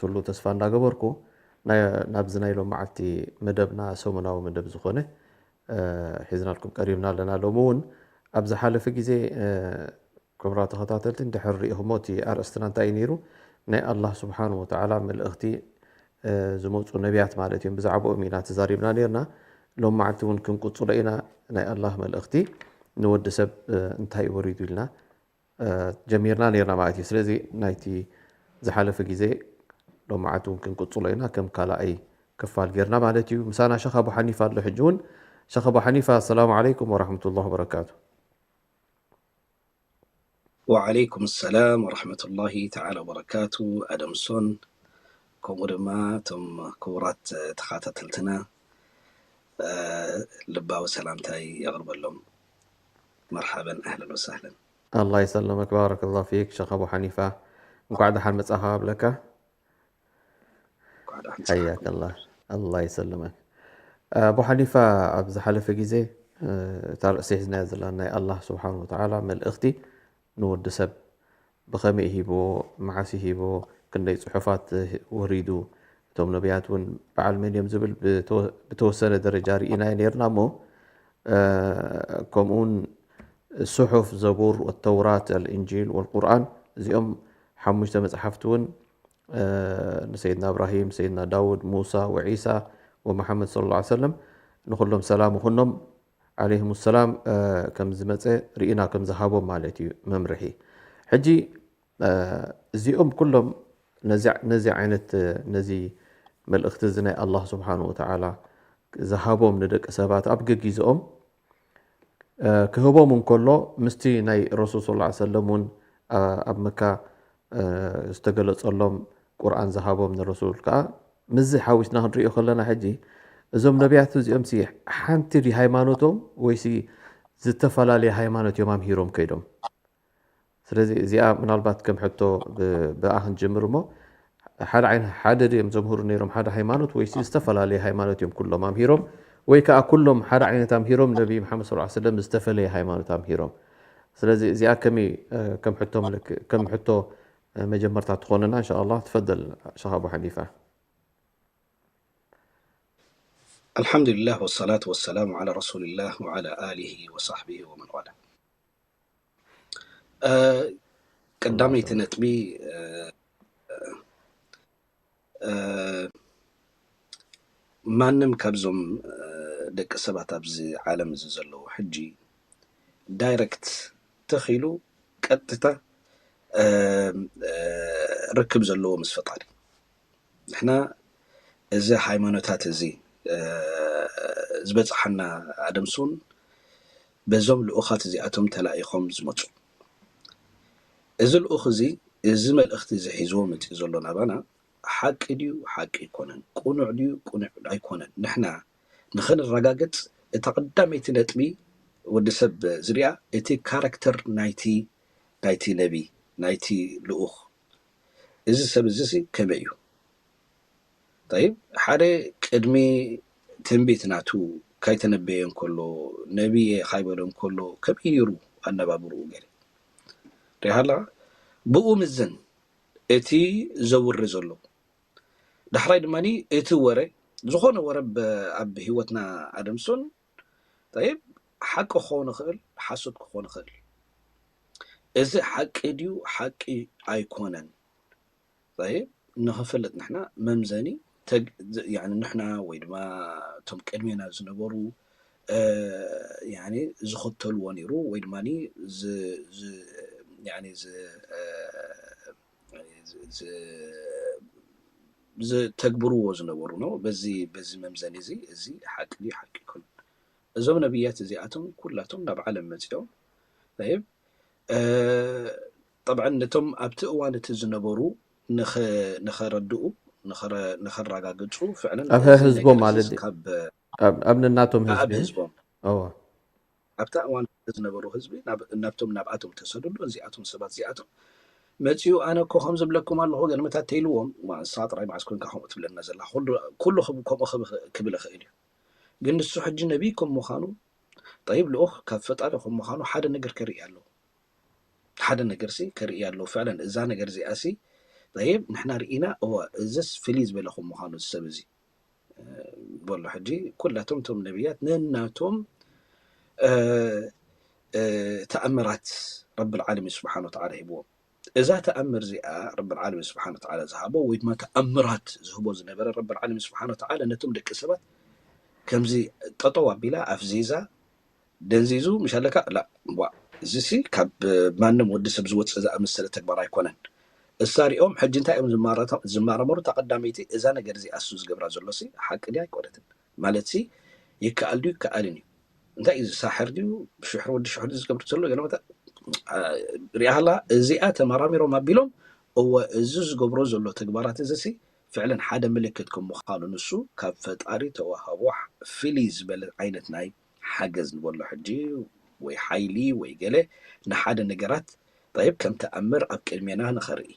ትሉ ተስፋ እንዳገበርኩ፣ ናይ-፣ ናብዚ ናይ ሎም መዓልቲ መደብና፣ ሰሙናዊ መደብ ዝኾነ፣ እ፣ ሒዝናልኩም ቀሪብና ኣለና። ሎሚ እውን ኣብ ዝሓለፈ ግዜ፣ እ፣ ክቡራት ተኸታተልቲ፣ እንድሕር ርኢኹሞ፣ እቲ ኣርእስትና እንታይ እዩ ነይሩ? ናይ ኣላህ ስብሓን ወተዓላ መልእኽቲ፣ እ፣ ዝመፁ ነቢያት ማለት እዮም። ብዛዕባኦም ኢና ተዛሪብና ነይርና። ሎም መዓልቲ እውን ክንቅፅሎ ኢና። ናይ ኣላህ መልእኽቲ ንወዲ ሰብ፣ እ፣ እንታይ እዩ ወሪዱ ኢልና፣ እ፣ ጀሚርና ነይርና ማለት እዩ። ስለዚ ናይቲ ዝሓለፈ ግዜ ሎም መዓልቲ እውን ክንቅፅሎ ኢና፣ ከም ካልኣይ ክፋል ጌርና ማለት እዩ። ምሳና ሸኽ ኣቡ ሓኒፋ ኣሎ። ሕጂ እውን ሸኽ ኣቡ ሓኒፋ፣ ኣሰላሙ ዓለይኩም ወራሕመቱላህ ወበረካቱ። ወዓለይኩም ሰላም ወረሕመቱላሂ ተዓላ ወበረካቱ። ኣደምሶን፣ ከምኡ ድማ እቶም ክቡራት ተኸታተልትና፣ እ፣ ልባዊ ሰላምታይ የቕርበሎም። መርሓበን፣ ኣህለን ወሳህለን። ኣላህ ይሰለመክ፣ ባረከላሁ ፊክ ሸኽ ኣቡ ሓኒፋ፣ እንኳዕ ደሓን መጻኻ እብለካ። እንኳዕ ደሓን መጻኻ። ሓያከላህ፣ ኣላህ ይሰልመክ። ኣቡ ሓኒፋ፣ ኣብ ዝሓለፈ ግዜ፣ እ፣ እታ ርእሲ ሒዝናያ ዘለና ናይ ኣላህ ስብሓን ወተዓላ መልእኽቲ ንወዲ ሰብ ብኸመይ ሂብዎ፣ መዓስ ሂብዎ፣ ክንደይ ጽሑፋት ወሪዱ፣ እቶም ነቢያት እውን በዓል መን እዮም ዝብል ብተወ-፣ ብተወሰነ ደረጃ ርኢናዮ ነይርና እሞ፣ እ፣ ከምኡውን ሱሑፍ ዘቡር ወተውራት፣ ኣልእንጂል ወልቁርኣን፣ እዚኦም ሓሙሽተ መጽሓፍቲ እውን፣ እ፣ ንሰይድና እብራሂም፣ ሰይድና ዳውድ፣ ሙሳ ወዒሳ ወመሓመድ ሰለላሁ ዐለይሂ ወሰለም፣ ንኹሎም ሰላም ይኹኖም፣ ዐለይሂሙ ሰላም፣ እ፣ ከም ዝመጸ ርኢና፣ ከም ዝሃቦም ማለት እዩ መምርሒ። ሕጂ፣ እ፣ እዚኦም ኩሎም ነዚ፣ ነዚ ዓይነት፣ ነዚ መልእኽቲ እዚ ናይ ኣላህ ስብሓን ወተዓላ ዝሃቦም ንደቂ ሰባት ኣብ ገጊዝኦም፣ እ፣ ክህቦም እንከሎ፣ ምስቲ ናይ ረሱል ሰለላሁ ዐለይሂ ወሰለም እውን፣ እ፣ ኣብ መካ፣ እ፣ ዝተገለጸሎም ቁርኣን ዝሃቦም ንረሱል ከኣ፣ ምስዚ ሓዊስና ክንሪኦ ከለና፣ ሕጂ እዞም ነቢያት እዚኦም ሲ ሓንቲ ድዩ ሃይማኖቶም፣ ወይሲ ዝተፈላለየ ሃይማኖት እዮም ኣምሂሮም ከይዶም? ስለዚ እዚኣ ምናልባት ከም ሕቶ ብ-፣ ብኣ ክንጅምር እሞ፣ ሓደ ዓይነ-፣ ሓደ ድዮም ዘምህሩ ነይሮም ሓደ ሃይማኖት፣ ወይሲ ዝተፈላለየ ሃይማኖት እዮም ኩሎም ኣምሂሮም? ወይ ከኣ ኩሎም ሓደ ዓይነት ኣምሂሮም፣ ነቢ መሓመድ ሰለላሁ ዐለይሂ ወሰለም ዝተፈለየ ሃይማኖት ኣምሂሮም? ስለዚ እዚኣ ከመይ፣ እ፣ ከም ሕቶ ምልክ-፣ ከም ሕቶ፣ እ፣ መጀመርታ ትኾነና፣ እንሻ ኣላህ። ትፈደል ሸኽ ኣቡ ሓኒፋ። ኣልሓምዱሊላህ ወሰላቱ ወሰላሙ ዐላ ረሱሊላህ ወዐላ ኣሊሂ ወሳሕቢሂ ወመን ዋላ። እ፣ ቀዳመይቲ ነጥቢ፣ እ፣ እ፣ ማንም ካብዞም፣ እ፣ ደቂ ሰባት ኣብዚ ዓለም እዚ ዘለዉ ሕጂ ዳይረክት ተኺሉ ቀጥታ፣ እ፣ እ፣ ርክብ ዘለዎ ምስ ፈጣሪ። ንሕና እዚ ሃይማኖታት እዚ፣ እ፣ ዝበጽሓና ኣደምሶን በዞም ልኡኻት እዚኣቶም ተላኢኾም ዝመጹ። እዚ ልኡኽ እዚ፣ እዚ መልእኽቲ እዚ ሒዝዎ መጺኡ ዘሎ ናባና፣ ሓቂ ድዩ ሓቂ ኣይኮነን፣ ቅኑዕ ድዩ ቅኑዕ ኣይኮነን፣ ንሕና ንኸነረጋግጽ፣ እታ ቀዳመይቲ ነጥቢ ወዲ ሰብ ዝሪኣ፣ እቲ ካራክተር ናይቲ፣ ናይቲ ነቢ፣ ናይቲ ልኡኽ፣ እዚ ሰብ እዚ ሲ ከመይ እዩ? ጠይብ፣ ሓደ ቅድሚ ትንቢት ናቱ ካይተነበየ እንከሎ፣ ነቢ እየ ካይበለ እንከሎ፣ ከመይ ነይሩ ኣነባብርኡ ገለ? ሪኢኻ ኣለኻ? ብኡ ምዘን እቲ ዘውሪ ዘሎ። ዳሕራይ ድማ እቲ ወረ፣ ዝኾነ ወረ ብ-፣ ኣብ ህይወትና ኣደምሶን፣ ጠይብ፣ ሓቂ ክኸውን ይኽእል፣ ሓሶት ክኸውን ይኽእል። እዚ ሓቂ ድዩ ሓቂ ኣይኮነን? ጠይብ፣ ንኽንፈልጥ ንሕና መምዘኒ ተግ-፣ ዝ-፣ ያኒ ንሕና ወይ ድማ እቶም ቅድሜና ዝነበሩ፣ እ፣ ያኒ ዝኽተልዎ ነይሩ ወይ ድማ ዝ-፣ ዝ-፣ ያኒ ዝ-፣ እ፣ ዝ-፣ ዝ-፣ ዝተግብርዎ ዝነበሩ ነው። በዚ፣ በዚ መምዘኒ እዚ፣ እዚ ሓቂ ድዩ ሓቂ ኣይኮነን? እዞም ነቢያት እዚኣቶም ኩላቶም ናብ ዓለም መጺኦም፣ ጠይብ፣ እ፣ ጠብዐን ነቶም ኣብቲ እዋን እቲ ዝነበሩ ንኸ-፣ ንኸረድኡ፣ ንኸረ-፣ ንኸረጋግጹ ፍዕለን ኣብ እዚ ህዝቦም ነገር ማለት እዚ ድዩ? ካብ ኣብ፣ ኣብ ነናቶም ኣብ ህዝቢ። ህዝቦም እዎ። ኣብታ እዋን ዝነበሩ ህዝቢ ናብ፣ ናብቶም ናብኣቶም ተሰደዱ። እዚኣቶም ሰባት እዚኣቶም መጺኡ ኣነ እኮ ከም ዝብለኩም ኣለኹ ገለ መታት ተይልዎም፣ ዋ፣ ንስኻ ጥራይ መዓስ ኮንካ ከምኡ ትብለና ዘላ? ኩሉ፣ ኩሉ ክብ-፣ ከምኡ ክብ-፣ ክብል ይኽእል እዩ። ግን ንሱ ሕጂ ነቢይ ከም ምዃኑ፣ ጠይብ ልኡኽ ካብ ፈጣሪ ከም ምዃኑ ሓደ ነገር ከርኢ ኣለዎ። ሓደ ነገር ሲ ከርኢ ኣለዎ። ፍዕለን እዛ ነገር እዚኣ ሲ ጠይብ፣ ንሕና ርኢና፣ እወ፣ እዝስ ፍልይ ዝበለ ከም ምዃኑ፣ እዚ ሰብ እዚ፣ እ፣ በሎ። ሕጂ ኩላቶም እቶም ነቢያት ነናቶም፣ እ፣ እ፣ ተኣምራት ረብል ዓለሚን ስብሓን ወተዓላ ሂብዎም። እዛ ተኣምር እዚኣ ረብል ዓለሚን ስብሓን ወተዓላ ዝሃቦ፣ ወይ ድማ ተኣምራት ዝህቦ ዝነበረ ረብል ዓለሚን ስብሓን ወተዓላ፣ ነቶም ደቂ ሰባት ከምዚ ጠጠው ኣቢላ ኣፍዚዛ ደንዚዙ ምሽ ኣለካ፣ ላ፣ ዋ፣ እዚሲ ካብ ማንም ወዲ ሰብ ዝወፅእ ዝኣመሰለ ተግባር ኣይኮነን። እሳ ሪኦም ሕጂ እንታይ እዮም ዝማረታ-፣ ዝማረመሩ? እታ ቀዳመይቲ፣ እዛ ነገር እዚኣ እሱ ዝገብራ ዘሎሲ ሓቂ ድያ ኣይኮነትን? ማለትሲ ይከኣል ድዩ ይከኣልን እዩ? እንታይ እዩ፣ ሳሕር ድዩ፣ ሽሕሪ፣ ወዲ ሽሕሪ ዝገብር ዘሎ ገለ መታ-፣ አ፣ ሪኣሃላ፣ እዚኣ ተመራሚሮም ኣቢሎም፣ እወ፣ እዚ ዝገብሮ ዘሎ ተግባራት እዚሲ ፍዕለን ሓደ ምልክት ከም ምዃኑ፣ ንሱ ካብ ፈጣሪ ተዋህቦ ፍልይ ዝበለ ዓይነት ናይ ሓገዝ ንበሎ ሕጂ፣ ወይ ሓይሊ ወይ ገለ ንሓደ ነገራት፣ ጠይብ፣ ከም ተኣምር ኣብ ቅድሜና ንኸርኢ።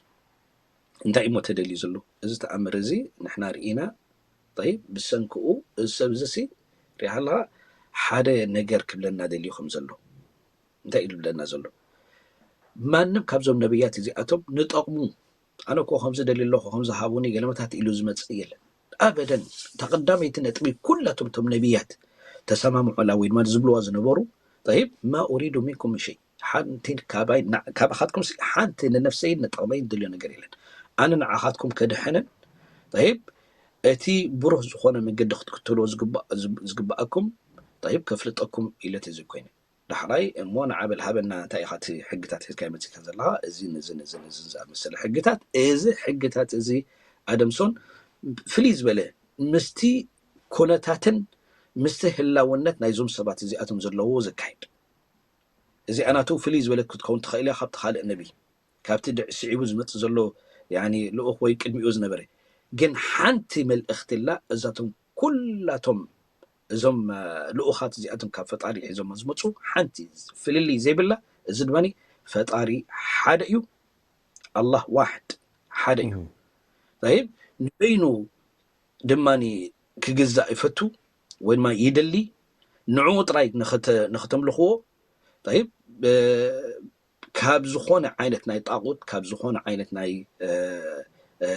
እንታይ እሞ ተደልዩ ዘሎ? እዚ ተኣምር እዚ ንሕና ርኢና፣ ጠይብ፣ ብሰንክኡ እዚ ሰብ እዚ ሲ ሪኢኻ ኣለኻ፣ ሓደ ነገር ክብለና ደልዩ ከም ዘሎ። እንታይ እዩ ዝብለና ዘሎ? ማንም ካብዞም ነብያት እዚኣቶም ንጠቕሙ፣ ኣነ እኮ ከምዚ ደልዩ ኣለኹ፣ ከምዚ ሃቡኒ፣ ገለመታት ኢሉ ዝመጽእ የለን። ኣበደን። እታ ቀዳመይቲ ነጥቢ ኩላቶም እቶም ነብያት ተሰማምዑላ ወይ ድማ ዝብልዋ ዝነበሩ፣ ጠይብ፣ ማ ኡሪዱ ሚንኩም ምን ሸይ፣ ሓንቲ ካባይ ና-፣ ካባኻትኩም ሲ ሓንቲ ንነፍሰይን ንጠቕመይን ደልዮ ነገር የለን። ኣነ ንዓኻትኩም ከድሕንን፣ ጠይብ፣ እቲ ብሩህ ዝኾነ መንገዲ ክትክተልዎ ዝግባእ-፣ ዝግ-፣ ዝግባኣኩም፣ ጠይብ፣ ከፍልጠኩም ኢለ ተዘይኮይነ። ዳሕራይ እሞ ንዓ በል ሃበና፣ እንታይ ኢኻ እቲ ሕግታት ሒዝካ መጺእካ ዘለኻ? እዚን እዝን እዝን እዝን ዝኣመሰለ ሕግታት። እዚ ሕግታት እዚ ኣደምሶን ፍልይ ዝበለ ምስቲ ኩነታትን ምስቲ ህላውነት ናይዞም ሰባት እዚኣቶም ዘለዎ ዘካይድ። እዚኣ ናቱ ፍልይ ዝበለት ክትከውን ትኽእል እያ ካብቲ ካልእ ነቢ፣ ካብቲ ድዕ ስዒቡ ዝመጽእ ዘሎ፣ ያኒ፣ ልኡኽ ወይ ቅድሚኡ ዝነበረ። ግን ሓንቲ መልእኽቲ ኣላ፣ እዛቶም ኩላቶም እዞም፣ እ፣ ልኡኻት እዚኣቶም ካብ ፈጣሪ ሒዞም ዝመጹ፣ ሓንቲ ፍልልይ ዘይብላ፣ እዚ ድማ ፈጣሪ ሓደ እዩ፣ ኣላህ ዋሕድ ሓደ እዩ። እም። ጠይብ፣ ንበይኑ ድማ ክግዛእ ይፈቱ ወይ ድማ ይደሊ፣ ንዕኡ ጥራይ ንኽተ-፣ ንኽተምልኽዎ፣ ጠይብ፣ እ፣ ካብ ዝኾነ ዓይነት ናይ ጣቑት፣ ካብ ዝኾነ ዓይነት ናይ፣ እ፣ እ፣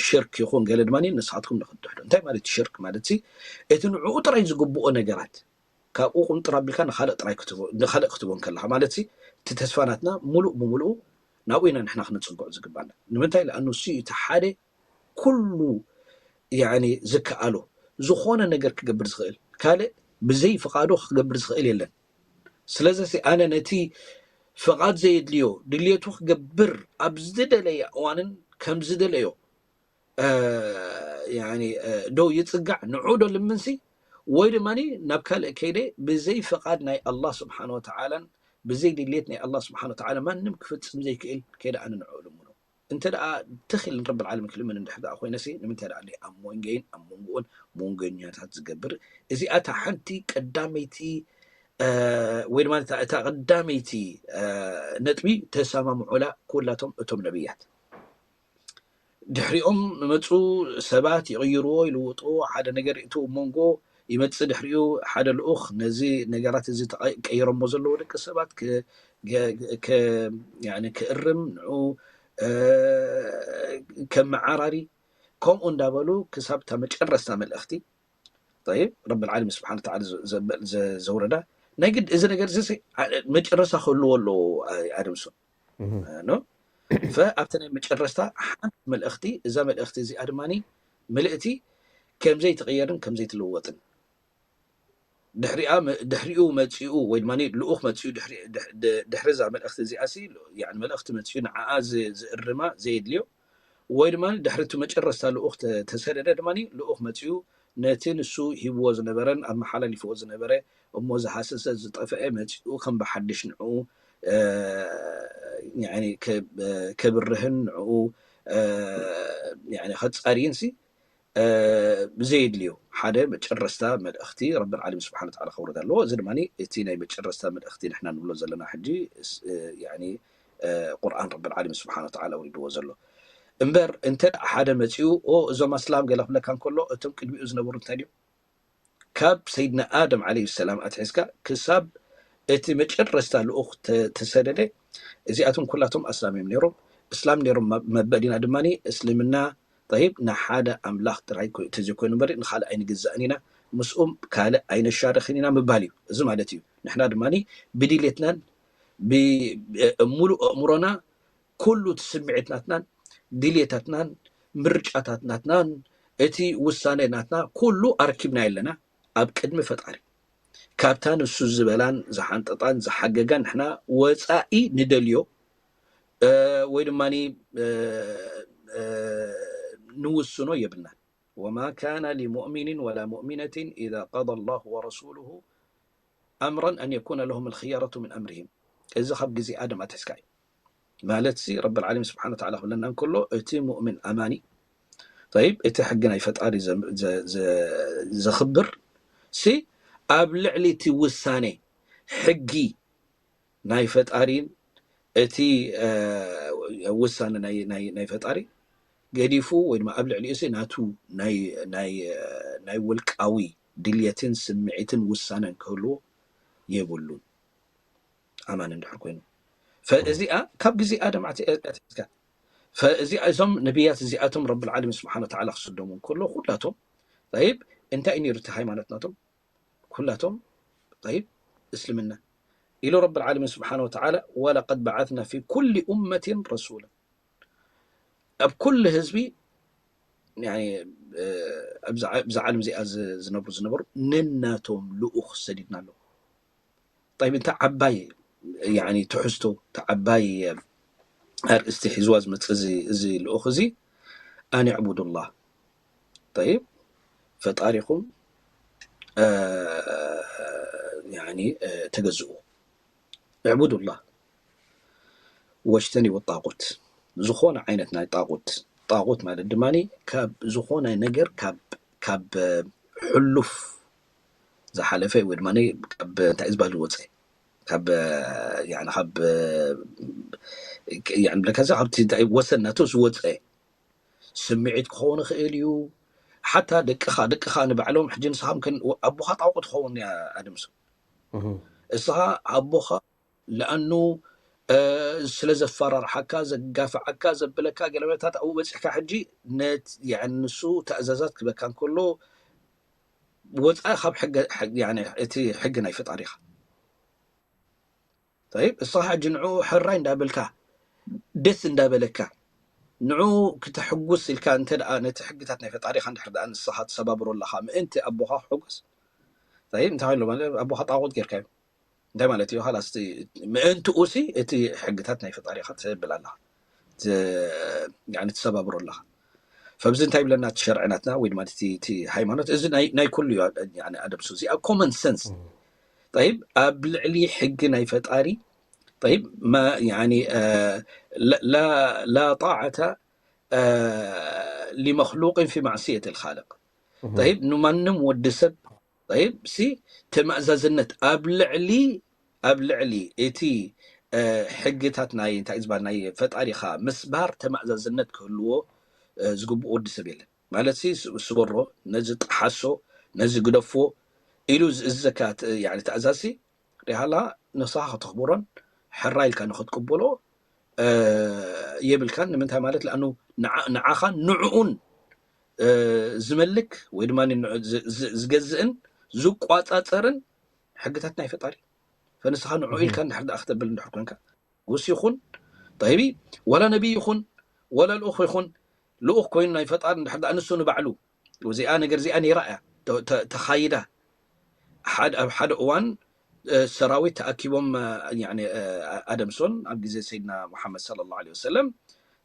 ሽርክ ይኹን ገለ ድማ ንስኻትኩም ንኽትድሕዱ። እንታይ ማለት እዩ ሽርክ? ማለት ሲ እቲ ንዕኡ ጥራይ ዝግብኦ ነገራት ካብኡ ቁንጥር ኣቢልካ ንኻልእ ጥራይ ክትቦ-፣ ንኻልእ ክትቦ እንከለኻ ማለት ሲ እቲ ተስፋ ናትና ሙሉእ ብሙሉኡ ናብኡ ኢና ንሕና ክነጽግዖ ዝግባና። ንምንታይ? ለኣኑ ሲ እቲ ሓደ ኩሉ ያኒ ዝከኣሎ ዝኾነ ነገር ክገብር ዝኽእል፣ ካልእ ብዘይ ፍቓዱ ክገብር ዝኽእል የለን። ስለዚ ሲ ኣነ ነቲ ፍቓድ ዘየድልዮ ድልየቱ ክገብር ኣብ ዝደለየ እዋንን ከም ዝደለዮ፣ እ፣ ያኒ፣ እ፣ ዶ ይጽጋዕ ንዑ ዶ ልምንሲ፣ ወይ ድማ ናብ ካልእ ከይደ ብዘይ ፍቓድ ናይ ኣላህ ስብሓን ወተዓላን ብዘይ ድልየት ናይ ኣላህ ስብሓን ወተዓላ ማንም ክፍጽም ዘይክእል ከይደ ኣነ ንዑ ልምኖ። እንተ ደኣ ትኽእል ንረብል ዓለሚን ክልምን እንድሕር ደኣ ኮይነሲ፣ ንምንታይ ደኣ ኣብ መንጎይን ኣብ መንጎኡን መንጎኛታት ዝገብር? እዚኣ እታ ሓንቲ ቀዳመይቲ፣ እ፣ ወይ ድማ እታ፣ እታ ቀዳመይቲ፣ እ፣ ነጥቢ ተሰማምዑላ ኩላቶም እቶም ነብያት። ድሕሪኦም መጹ ሰባት ይቕይርዎ፣ ይልውጥዎ፣ ሓደ ነገር ይእትው መንጎ ይመጽእ። ድሕሪኡ ሓደ ልኡኽ ነዚ ነገራት እዚ ተቐ-፣ ቀይሮሞ ዘለዎ ደቂ ሰባት ክ-፣ ገ-፣ ከ-፣ ያኒ ክእርም፣ ንዑ፣ እ፣ ከመዓራሪ፣ ከምኡ እንዳበሉ ክሳብ እታ መጨረስታ መልእኽቲ፣ ጠይብ፣ ረብል ዓለሚን ስብሓን ወተዓላ ዘ-፣ ዘ-፣ ዘ-፣ ዘውረዳ፣ ናይ ግድ እዚ ነገር እዚ ሲ-፣ ዓ-፣ መጨረስታ ክህልዎ ኣለዎ፣ ኣ-፣ ኣደምሶ። እህ። ኖ? ፈ-፣ ኣብቲ ናይ መጨረስታ ሓንቲ መልእኽቲ፣ እዛ መልእኽቲ እዚኣ ድማኒ ምልእቲ ከም ዘይትቕየርን ከም ዘይትልወጥን። ድሕሪኣ መ-፣ ድሕሪኡ መጺኡ ወይ ድማኒ ልኡኽ መጺኡ ድሕሪ-፣ ድሕ-፣ ድ-፣ ድሕሪ እዛ መልእኽቲ እዚኣ ሲ፣ ያኒ መልእኽቲ መጺኡ ንዓኣ ዝ-፣ ዝእርማ ዘየድልዮ፣ ወይ ድማ ድሕሪ እቲ መጨረስታ ልኡኽ ተ-፣ ተሰደደ ድማ ልኡኽ መጺኡ ነቲ ንሱ ሂብዎ ዝነበረን ኣመሓላሊፍዎ ዝነበረ እሞ ዝሃሰሰ ዝጠፍአ መጺኡ ከም ብሓድሽ ንዕኡ፣ እ፣ ያኒ ከ-፣ ከብርህን ንዕኡ፣ እ፣ ያኒ ከጻርይን ሲ፣ እ፣ ብዘየድልዮ ሓደ መጨረስታ መልእኽቲ ረብል ዓለሚን ስብሓን ወተዓላ ከውርድ ኣለዎ። እዚ ድማ እቲ ናይ መጨረስታ መልእኽቲ ንሕና ንብሎ ዘለና ሕጂ ስ-፣ እ፣ ያኒ፣ እ፣ ቁርኣን ረብል ዓለሚን ስብሓን ወተዓላ ኣውሪድዎ ዘሎ። እምበር እንተ ደኣ ሓደ መጺኡ፣ ኦ፣ እዞም ኣስላም ገለ ክብለካ እንከሎ፣ እቶም ቅድሚኡ ዝነበሩ እንታይ ድዮም? ካብ ሰይድና ኣደም ዓለይሂ ሰላም ኣትሒዝካ ክሳብ እቲ መጨረስታ ልኡኽ ተ-፣ ተሰደደ፣ እዚኣቶም ኩላቶም ኣስላም እዮም ነይሮም። እስላም ነይሮም መበል ኢና ድማ እስልምና ጠይብ ንሓደ ኣምላኽ ጥራይ ተዘይኮይኑ እምበር ንኻልእ ኣይንግዛእን ኢና፣ ምስኡም ካልእ ኣይነሻርኽን ኢና ምባል እዩ። እዚ ማለት እዩ ንሕና ድማ ብድልየትናን ብሙሉእ ኣእምሮና ኩሉ እቲ ስምዒት ናትናን ድልየታትናን ምርጫታት ናትናን እቲ ውሳነ ናትና ኩሉ ኣረኪብና ኣለና ኣብ ቅድሚ ፈጣሪ። ካብታ ንሱ ዝበላን ዝሓንጠጣን ዝሓገጋን ንሕና ወፃኢ ንደልዮ ወይ ድማ ንውስኖ የብልናን። وما كان لمؤمن ولا مؤمنة إذا قضى الله ورسوله أمرا أن يكون لهم الخيرة من أمرهم. እዚ ካብ ግዜ ኣደም ኣትሒዝካ እዩ። ማለት ሲ ረብል ዓለሚን ስብሓን ወተዓላ ክብለና እንከሎ እቲ ሙእምን ኣማኒ ጠይብ እቲ ሕጊ ናይ ፈጣሪ ዘኽብር ሲ ኣብ ልዕሊ እቲ ውሳኔ ሕጊ ናይ ፈጣሪን እቲ ውሳነ ናይ ፈጣሪ ገዲፉ ወይ ድማ ኣብ ልዕሊኡ ሲ ናቱ ናይ ውልቃዊ ድልየትን ስምዒትን ውሳነን ክህልዎ የብሉን። ኣማን እንድሕር ኮይኑ እዚኣ ካብ ግዜ ኣደም ኣትሒዝካ እዚኣ እዞም ነቢያት እዚኣቶም ረብል ዓለሚን ስብሓን ወተዓላ ክስዶም እንከሎ ኩላቶም ይብ እንታይ እዩ ነይሩ እቲ ሃይማኖት ናቶም ኩላቶም ይብ እስልምና ኢሉ ረብል ዓለሚን ስብሓን ወተዓላ ወለቀድ በዓትና ፊ ኩሊ ኡመትን ረሱላ ኣብ ኩሉ ህዝቢ ኣብዛ ዓለም እዚኣ ዝነብሩ ዝነበሩ ነናቶም ልኡኽ ሰዲድና ኣለዉ። ጠይብ እንተ ዓባይ ትሕዝቶ እተ ዓባይ ኣርእስቲ ሒዝዋ ዝመፅእ እዚ ልኡኽ እዚ ኣን ዕቡዱላህ ጠይብ ፈጣሪኹም ተገዝኡ ዕቡዱላህ ወጅተኒቡ ጣቁት ዝኾነ ዓይነት ናይ ጣቁት ጣቁት ማለት ድማ ካብ ዝኾነ ነገር ካብ ሕሉፍ ዝሓለፈ ወይ ድማ ካብ እንታይ ዝበሃል ዝወፀ ካብ ካብ ብለካ ካብቲ ወሰን ናቱ ዝወፀ ስምዒት ክኸውን ይኽእል እዩ። ሓታ ደቅኻ ደቅኻ ንባዕሎም ሕጂ ንስኻ ኣቦኻ ጣቁ ትኸውን ኣድምሶ እስኻ ኣቦኻ ለኣኑ ስለ ዘፈራርሓካ ዘጋፍዓካ ዘብለካ ገለመታት ኣብኡ በፂሕካ ሕጂ ንሱ ተእዛዛት ክበካ እንከሎ ወፃኢ ካብ እቲ ሕጊ ናይ ፈጣሪኻ ይብ እስኻ ሕጂ ንዕኡ ሕራይ እንዳበልካ ደስ እንዳበለካ ንዑ ክተሕጉስ ኢልካ እንተ ነቲ ሕግታት ናይ ፈጣሪኻ እንድሕር ንስኻ ትሰባብሮ ኣለኻ ምእንቲ ኣቦኻ ክሕጉስ ይብ እንታይ ኣቦኻ ጣቁት ጌርካ እዩ እንታይ ማለት እዩ ላስ ምእንትኡ ሲ እቲ ሕግታት ናይ ፈጣሪኻ ትብል ኣለኻ ትሰባብሮ ኣለኻ ፈብዚ እንታይ ብለና እቲ ሸርዕናትና ወይ ድማ ሃይማኖት እዚ ናይ ኩሉ እዩ ኣደምሱ እዚኣ ኮመን ሰንስ ይብ ኣብ ልዕሊ ሕጊ ናይ ፈጣሪ ይብ ላ ጣዓተ ሊመክሉቅን ፊ ማዕስየት ልካልቅ ይብ ንማንም ወዲ ሰብ ይብ ሲ ተማእዛዝነት ኣብ ልዕሊ ኣብ ልዕሊ እቲ ሕግታት ናይ እንታይ ዝበሃል ናይ ፈጣሪኻ ምስባር ተማእዛዝነት ክህልዎ ዝግብኡ ወዲ ሰብ የለን ማለት ስበሮ ነዚ ጠሓሶ ነዚ ግደፎ ኢሉ ዝእዘካ ተእዛዝ ሪሃላ ንስኻ ከተኽብሮን ሕራ ኢልካ ንክትቅበሎ የብልካን ንምንታይ ማለት ለኣኑ ንዓኻን ንዕኡን ዝመልክ ወይ ድማ ዝገዝእን ዝቋፃፀርን ሕግታት ናይ ፈጣሪ ፈንስኻ ንዑ ኢልካ እንድሕር ደኣ ክተብል እንድሕር ኮንካ ንጉስ ይኹን ጠይቢ ወላ ነቢይ ይኹን ወላ ልኡኽ ይኹን ልኡኽ ኮይኑ ናይ ፈጣሪ እንድሕር ደኣ ንሱ ንባዕሉ እዚኣ ነገር እዚኣ ነይራ እያ ተኻይዳ ኣብ ሓደ እዋን ሰራዊት ተኣኪቦም ኣደምሶን ኣብ ግዜ ሰይድና ሙሓመድ ለ ላ ወሰለም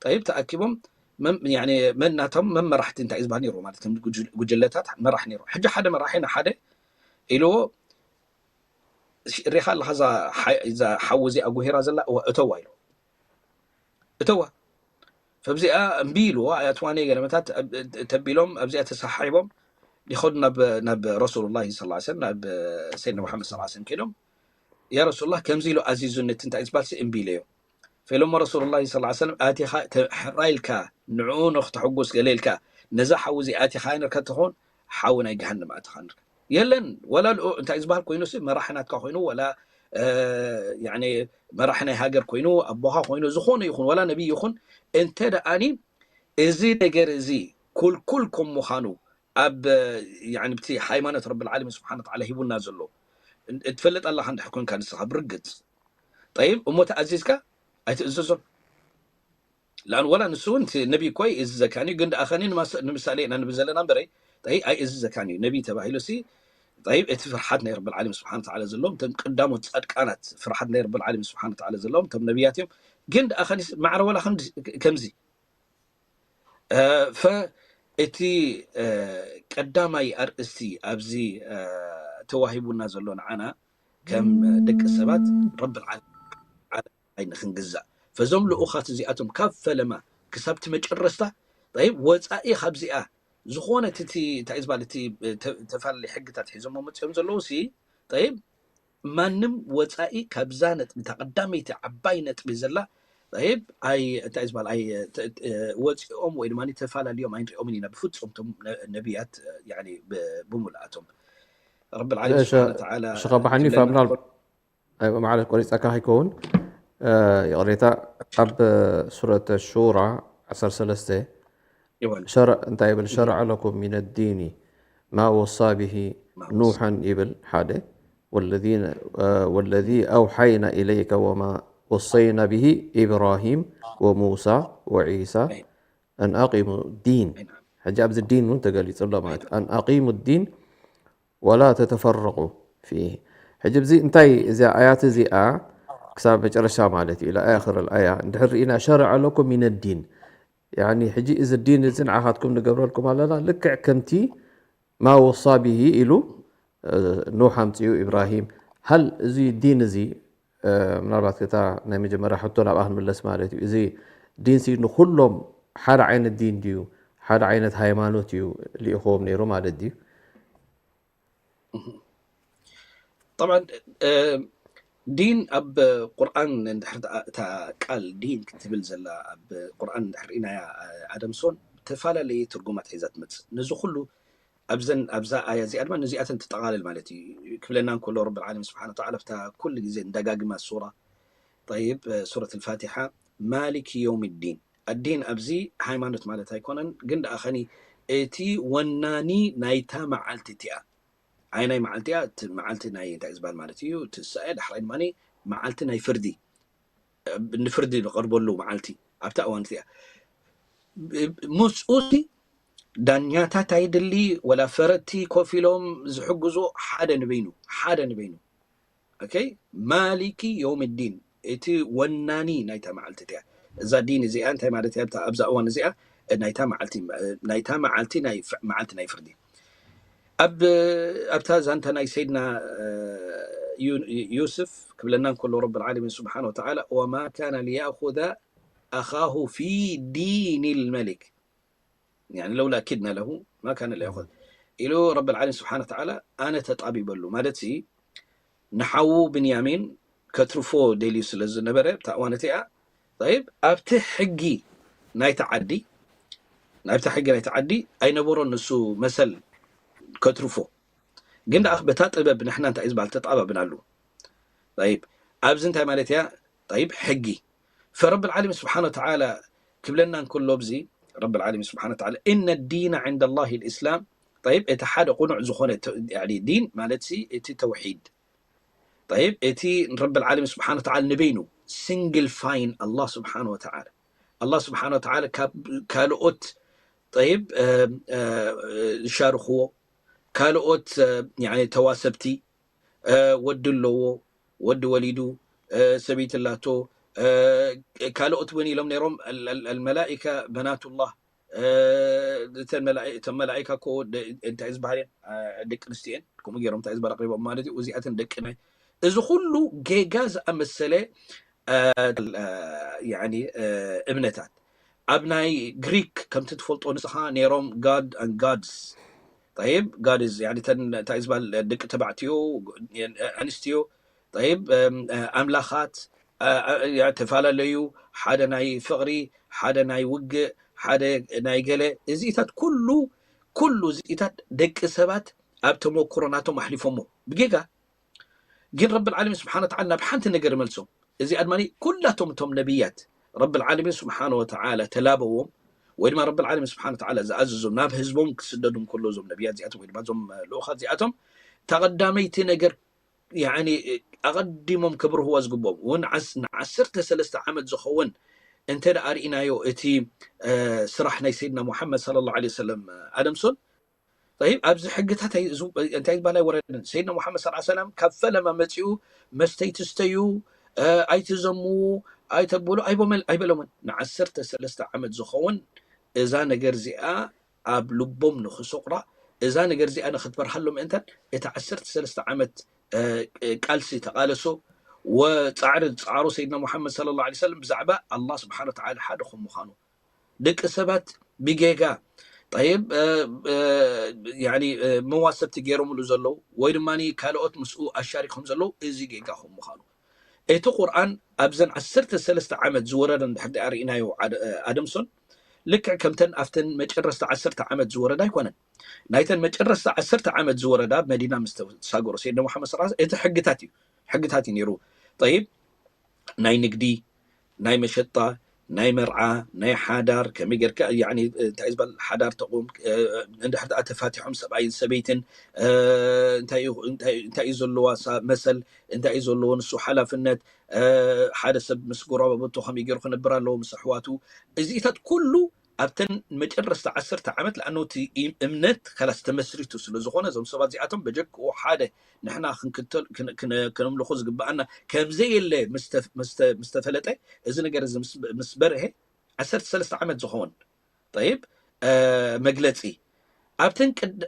ጠይብ ተኣኪቦም መናቶም መመራሕቲ እንታይ ዝበሃል ነይሩ ማለት ከም ጉጅለታት መራሕ ነይሩ ሕጂ ሓደ መራሒ ንሓደ ኢልዎ ሪኻ ኣለኻ እዛ ሓዊ እዚኣ ጉሂራ ዘላ እተዋ ኢሉ እተዋ ፈብዚኣ እምቢ ኢልዎ ኣያትዋኒ ገለመታት ተቢሎም ኣብዚኣ ተሰሓሒቦም ይኸዱ ናብ ረሱሉላ ስ ናብ ሰይድና ሙሓመድ ስ ከይዶም ያ ረሱሉላ ከምዚ ኢሉ ኣዚዙኒ እቲ እንታይ ዝበሃል እምቢ ኢለዮ ፈኢሎሞ ረሱሉላ ስ ኣቲኻ ሕራ ኢልካ ንዕኡ ንክተሕጉስ ገለ ኢልካ ነዛ ሓዊ እዚ ኣቲኻ ነርከ ትኸውን ሓዊ ናይ ገሃንም ኣቲኻ ነርከ የለን ወላ እንታይ ዝበሃል ኮይኑ መራሒ ናትካ ኮይኑ ወላ መራሕ ናይ ሃገር ኮይኑ ኣቦኻ ኮይኑ ዝኾነ ይኹን ዋላ ነቢይ ይኹን እንተ ደኣኒ እዚ ነገር እዚ ኩልኩል ከም ምዃኑ ኣብ ብቲ ሃይማኖት ረብል ዓለሚን ስብሓን ተዓላ ሂቡና ዘሎ ትፈልጥ ኣለኻ እንድሕር ኮንካ ንስኻ ብርግፅ ጠይብ እሞ ተኣዚዝካ ኣይትእዘዞን ላን ወላ ንሱ እውን ነቢ እኮ ይእዝዘካን እዩ ግን ደኣኸኒ ንምሳሌ ኢና ንብል ዘለና እምበረይ ኣይ እዝዘካን እዩ ነቢ ተባሂሉ ሲ ጠይብ እቲ ፍርሓት ናይ ረብል ዓለም ስብሓን ተዓላ ዘለዎም እቶም ቀዳሞት ጻድቃናት ፍርሓት ናይ ረብል ዓለም ስብሓን ተዓላ ዘለዎም እቶም ነቢያት እዮም ግን ደኣኸኒ ማዕረ ወላ ከምዚ ፈ እቲ ቀዳማይ ኣርእስቲ ኣብዚ ተዋሂቡና ዘሎ ንዓና ከም ደቂ ሰባት ረብል ዓለሚን ንኽንግዛእ ፈዞም ልኡኻት እዚኣቶም ካብ ፈለማ ክሳብ እቲ መጨረስታ ጠይብ ወፃኢ ካብዚኣ ዝኾነ እቲ እንታይ ዝበሃል እቲ ተፈላለዩ ሕግታት ሒዞሞ መፅኦም ዘለዉ ሲ ጠይብ ማንም ወፃኢ ካብዛ ነጥቢ እታ ቀዳመይቲ ዓባይ ነጥቢ ዘላ ይብ ኣይ እንታይ ዝበሃል ኣይ ወፂኦም ወይ ድማ ተፈላለዮም ኣይንሪኦምን ኢና ብፍፁም ቶም ነቢያት ብሙሉኣቶም ረብል ዓለሚን ስብሓነ ወተዓላ ሽኸ ብሓኒ ክብለና ፋብናል ማለት ቆሪፀካ ከይከውን ይቕሬታ ኣብ ሱረት ሹራ ዓሰርተ ሰለስተ ሸርዕ እንታይ ይብል ሸርዐ ለኩም ሚን ዲኒ ማ ወሳ ብሂ ኑሐን ይብል ሓደ ወለዚ ኣውሓይና ኢለይከ ወማ ወሰይና ብሂ ኢብራሂም ወሙሳ ወዒሳ ኣን ኣቂሙ ዲን ሕጂ ኣብዚ ዲን እውን ተገሊፁ ኣሎ ማለት ኣን ኣቂሙ ዲን ወላ ተተፈረቁ ፊህ ሕጂ እዚ እንታይ እዚኣ ኣያት እዚኣ ክሳብ መጨረሻ ማለት እዩ ኢላ ኣኽር ኣያ እንድሕር ርኢና ሸርዐ ለኩም ሚን ዲን ያኒ ሕጂ እዚ ዲን እዚ ንዓኻትኩም ንገብረልኩም ኣለና ልክዕ ከምቲ ማ ወሳ ብሂ ኢሉ ኑሕ ኣምፅኡ ኢብራሂም ሃል እዚ ዲን እዚ ምናልባት እታ ናይ መጀመርያ ሕቶ ናብኣ ክንምለስ ማለት እዩ እዚ ዲን ሲ ንኩሎም ሓደ ዓይነት ዲን ድዩ ሓደ ዓይነት ሃይማኖት እዩ ልኢኽዎም ነይሩ ማለት ድዩ طبعا ዲን ኣብ ቁርኣን እንድሕር እታ ቃል ዲን ክትብል ዘላ ኣብ ቁርኣን እንድሕር ርኢናያ ኣደምሶን ዝተፈላለየ ትርጉማት ሒዛ ትመፅእ ነዚ ኩሉ ኣብዘን ኣብዛ ኣያ እዚኣ ድማ ነዚኣተን ትጠቓልል ማለት እዩ ክብለና እንከሎ ረብ ዓለሚን ስብሓን ተዓላ ብታ ኩሉ ግዜ እንዳጋግማ ሱራ ጠይብ ሱረት ልፋቲሓ ማሊክ የውም ዲን ኣዲን ኣብዚ ሃይማኖት ማለት ኣይኮነን ግን ደኣ ኸኒ እቲ ወናኒ ናይታ መዓልቲ እቲኣ ኣይ ናይ መዓልቲ እያ እቲ መዓልቲ ናይ እንታይ ዝበሃል ማለት እዩ ትስኣየ ዳሕራይ ድማ መዓልቲ ናይ ፍርዲ ንፍርዲ ንቐርበሉ መዓልቲ ኣብታ እዋን እቲኣ ምስኡሲ ዳኛታት ኣይድሊ ወላ ፈረድቲ ኮፍ ኢሎም ዝሕግዞ ሓደ ንበይኑ ሓደ ንበይኑ ማሊኪ ዮም ዲን እቲ ወናኒ ናይታ መዓልቲ እቲያ እዛ ዲን እዚኣ እንታይ ማለት እያ ኣብዛ እዋን እዚኣ ናይታ መዓልቲ ናይታ መዓልቲ ናይ መዓልቲ ናይ ፍርዲ ኣብ ኣብታ ዛንታ ናይ ሰይድና ዩስፍ ክብለና እንከሎ ረብ ዓለሚን ስብሓን ወተዓላ ወማ ካነ ሊያኹذ ኣኻሁ ፊ ዲን ልመሊክ ለውላ ኪድና ለሁ ማ ካነ ሊያኹذ ኢሉ ረብ ዓለሚን ስብሓን ወተዓላ ኣነ ተጣቢበሉ ማለት ንሓዉ ብንያሚን ከትርፎ ደልዩ ስለ ዝነበረ እታ እዋን እቲኣ ይብ ኣብቲ ሕጊ ናይቲ ዓዲ ናብቲ ሕጊ ናይቲ ዓዲ ኣይነበሮን ንሱ መሰል ከትርፎ ግን ደኣ በታ ጥበብ ንሕና እንታይ ዝበሃል ተጣባብናሉ ይብ ኣብዚ እንታይ ማለት እያ ይብ ሕጊ ፈረብ ዓለም ስብሓን ወተዓላ ክብለና እንከሎ ብዚ ረብ ዓለም ስብሓን ወተዓላ እነ ዲነ ዕንደ ላህ ልእስላም ይብ እቲ ሓደ ቁኑዕ ዝኾነ ዲን ማለት እቲ ተውሒድ ይብ እቲ ረብ ዓለም ስብሓን ወተዓላ ንበይኑ ሲንግል ፋይን ኣላህ ስብሓን ወተዓላ ኣላህ ስብሓን ወተዓላ ካብ ካልኦት ይብ ዝሻርኽዎ ካልኦት ተዋሰብቲ ወዲ ኣለዎ ወዲ ወሊዱ ሰበይቲ ኣላቶ ካልኦት እውን ኢሎም ነይሮም መላኢካ በናቱላህ እተን መላኢካ ኮ እንታይ ዝበሃል ደቂ ኣንስትዮ ከምኡ ገይሮም እንታይ ዝበሃል ኣቅሪቦም ማለት እዩ እዚኣተን ደቂ ናይ እዚ ኩሉ ጌጋ ዝኣመሰለ እምነታት ኣብ ናይ ግሪክ ከምቲ ትፈልጦ ንስኻ ነይሮም ጋድ ን ጋድስ ይብ ጋድስ እንታይ ዝበሃል ደቂ ተባዕትዮ ኣንስትዮ ይብ ኣምላኻት ተፈላለዩ ሓደ ናይ ፍቕሪ ሓደ ናይ ውግእ ሓደ ናይ ገለ እዚኢታት ኩሉ ኩሉ እዚኢታት ደቂ ሰባት ኣብ ተመክሮ ናቶም ኣሕሊፎሞ ብጌጋ ግን ረብል ዓለሚን ስብሓን ወተዓላ ናብ ሓንቲ ነገር ይመልሶም። እዚኣ ድማ ኩላቶም እቶም ነቢያት ረብል ዓለሚን ስብሓን ወተዓላ ተላበዎም፣ ወይ ድማ ረብል ዓለሚን ስብሓን ወተዓላ ዝኣዘዞም ናብ ህዝቦም ክስደዱ እንከሎ፣ እዞም ነቢያት እዚኣቶም ወይ ድማ እዞም ልኡኻት እዚኣቶም፣ ተቐዳመይቲ ነገር ያኒ ኣቐዲሞም ክብርህዋ ዝግብኦም እውን ዓስ- ንዓሰርተ ሰለስተ ዓመት ዝኸውን እንተ ደኣ ርኢናዮ እቲ እ፣ ስራሕ ናይ ሰይድና ሙሓመድ ሰለላሁ ዐለይሂ ወሰለም ኣደምሶን። ጠይብ፣ ኣብዚ ሕግታት ኣይ- ዙ- እንታይ ዝበሃል ኣይወረድን። ሰይድና ሙሓመድ ሰለላሁ ዐለይሂ ወሰለም ካብ ፈለማ መፂኡ መስተይ ትስተዩ፣ እ፣ ኣይትዘምዉ፣ ኣይተብሉ ኣይቦመል- ኣይበሎምን። ንዓሰርተ ሰለስተ ዓመት ዝኸውን እዛ ነገር እዚኣ ኣብ ልቦም ንክሰቑራ፣ እዛ ነገር እዚኣ ንክትበርሃሎም ምእንታን እቲ ዓሰርተ ሰለስተ ዓመት እ፣ ቃልሲ ተቓለሶ ወጻዕሪ ዝጻዕሩ ሰይድና ሙሓመድ ሰለላሁ ዐለይሂ ወሰለም ብዛዕባ ኣላህ ስብሓን ወተዓላ ሓደ ከም ምዃኑ፣ ደቂ ሰባት ብጌጋ ጠይብ እ፣ እ፣ ያኒ እ፣ መዋሰብቲ ገይሮምሉ ዘለዉ ወይ ድማ ካልኦት ምስኡ ኣሻሪኮም ዘለዉ እዚ ጌጋ ከም ምዃኑ፣ እቲ ቁርኣን ኣብዘን ዓሰርተ ሰለስተ ዓመት ዝወረደ እንድሕር ደኣ ርኢናዮ ዓደ- ኣደምሶን ልክዕ ከምተን ኣብተን መጨረስታ ዓሰርተ ዓመት ዝወረዳ ኣይኮነን። ናይተን መጨረስታ ዓሰርተ ዓመት ዝወረዳ ኣብ መዲና ምስ ተሳገሩ ሰይድና ሙሓመድ ሰለላሁ ዐለይሂ ወሰለም እቲ ሕግታት እዩ፣ ሕግታት እዩ ነይሩ። ጠይብ፣ ናይ ንግዲ፣ ናይ መሸጣ፣ ናይ መርዓ፣ ናይ ሓዳር፣ ከመይ ጌርካ ያኒ እንታይ ዝበል ሓዳር ተቑም፣ እ፣ እንድሕር ደኣ ተፋቲሖም ሰብኣይን ሰበይትን እ፣ እንታይ እዩ እንታይ እንታይ እዩ ዘለዋ ሳ- መሰል እንታይ እዩ ዘለዎ ንሱ ሓላፍነት እ፣ ሓደ ሰብ ምስ ጎረባብቱ ከመይ ገይሩ ክነብር ኣለዎ ምስ ኣሕዋቱ እዚኢታት ኩሉ ኣብተን መጨረስታ ዓሰርተ ዓመት ለኣነው እቲ እምነት ከላስ ተመስሪቱ ስለ ዝኾነ እዞም ሰባት እዚኣቶም በጀክኡ ሓደ ንሕና ክንክተል ክነምልኹ ዝግብኣና ከምዘየለ ምስ ተፈለጠ እዚ ነገር እዚ ምስ በርሀ ዓሰርተ ሰለስተ ዓመት ዝኸውን ጠይብ መግለፂ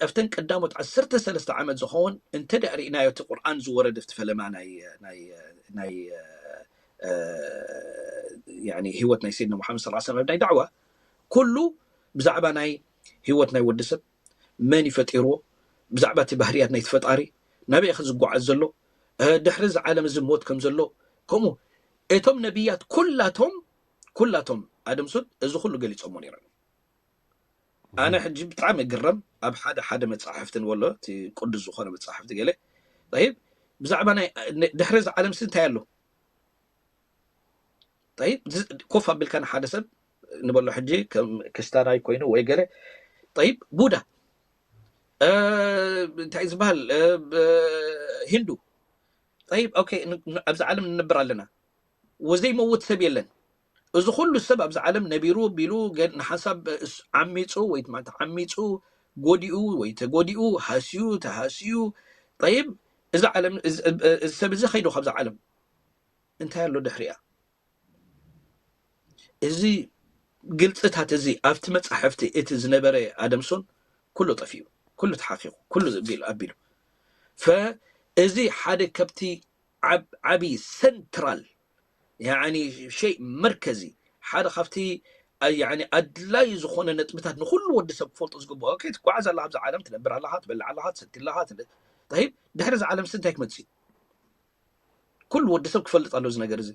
ኣብተን ቀዳሞት ዓሰርተ ሰለስተ ዓመት ዝኸውን እንተ ርኢናዮ እቲ ቁርኣን ዝወረድ ኣብቲ ፈለማ ናይ ህይወት ናይ ሰይድና ሙሓመድ ስ ሰለም ናይ ዳዕዋ ኩሉ ብዛዕባ ናይ ህይወት ናይ ወዲሰብ መን ይፈጢርዎ ብዛዕባ እቲ ባህርያት ናይቲ ፈጣሪ ናበይ ክዝጓዓዝ ዘሎ ድሕሪ እዚ ዓለም እዚ ሞት ከም ዘሎ ከምኡ እቶም ነቢያት ኩላቶም ኩላቶም ኣደምሱን እዚ ኩሉ ገሊፆሞ ነይሮም ኣነ ሕጂ ብጣዕሚ ግረም ኣብ ሓደ ሓደ መፅሓፍቲ ንበሎ እቲ ቅዱስ ዝኾነ መፅሓፍቲ ገለ ይብ ብዛዕባ ናይ ድሕሪ እዚ ዓለም ሲ እንታይ ኣሎ ይብ ኮፍ ኣቢልካ ንሓደ ሰብ ንበሎ ሕጂ ከም ክስታናይ ኮይኑ ወይ ገለ ይብ ቡዳ እንታይ ዝበሃል ሂንዱ ይብ ኣብዚ ዓለም ንነብር ኣለና ወዘይመውት ሰብ የለን እዚ ኩሉ ሰብ ኣብዚ ዓለም ነቢሩ ቢሉ ንሓንሳብ ዓሚፁ ወይ ዓሚፁ ጎዲኡ ወይ ተጎዲኡ ሃስዩ ተሃስዩ ይብ እዚ ዓለም እዚ ሰብ እዚ ከይዱ ካብዚ ዓለም እንታይ ኣሎ ድሕሪያ እዚ ግልፅታት እዚ ኣብቲ መፃሕፍቲ እቲ ዝነበረ ኣደምሶን ኩሉ ጠፊኡ ኩሉ ተሓቂቁ ኩሉ ኣቢሉ እዚ ሓደ ከብቲ ዓብዪ ሰንትራል ሸይ መርከዚ ሓደ ካብቲ ኣድላይ ዝኾነ ነጥብታት ንኩሉ ወዲ ሰብ ክፈልጦ ዝግብኦ ከይትጓዓዝ ኣለካ ኣብዚ ዓለም ትነብር ኣለካ ትበልዕ ኣለካ ትሰቲ ኣለካ ድሕሪ እዚ ዓለም እንታይ ክመፅእ ኩሉ ወዲ ሰብ ክፈልጥ ኣሎ እዚ ነገር እዚ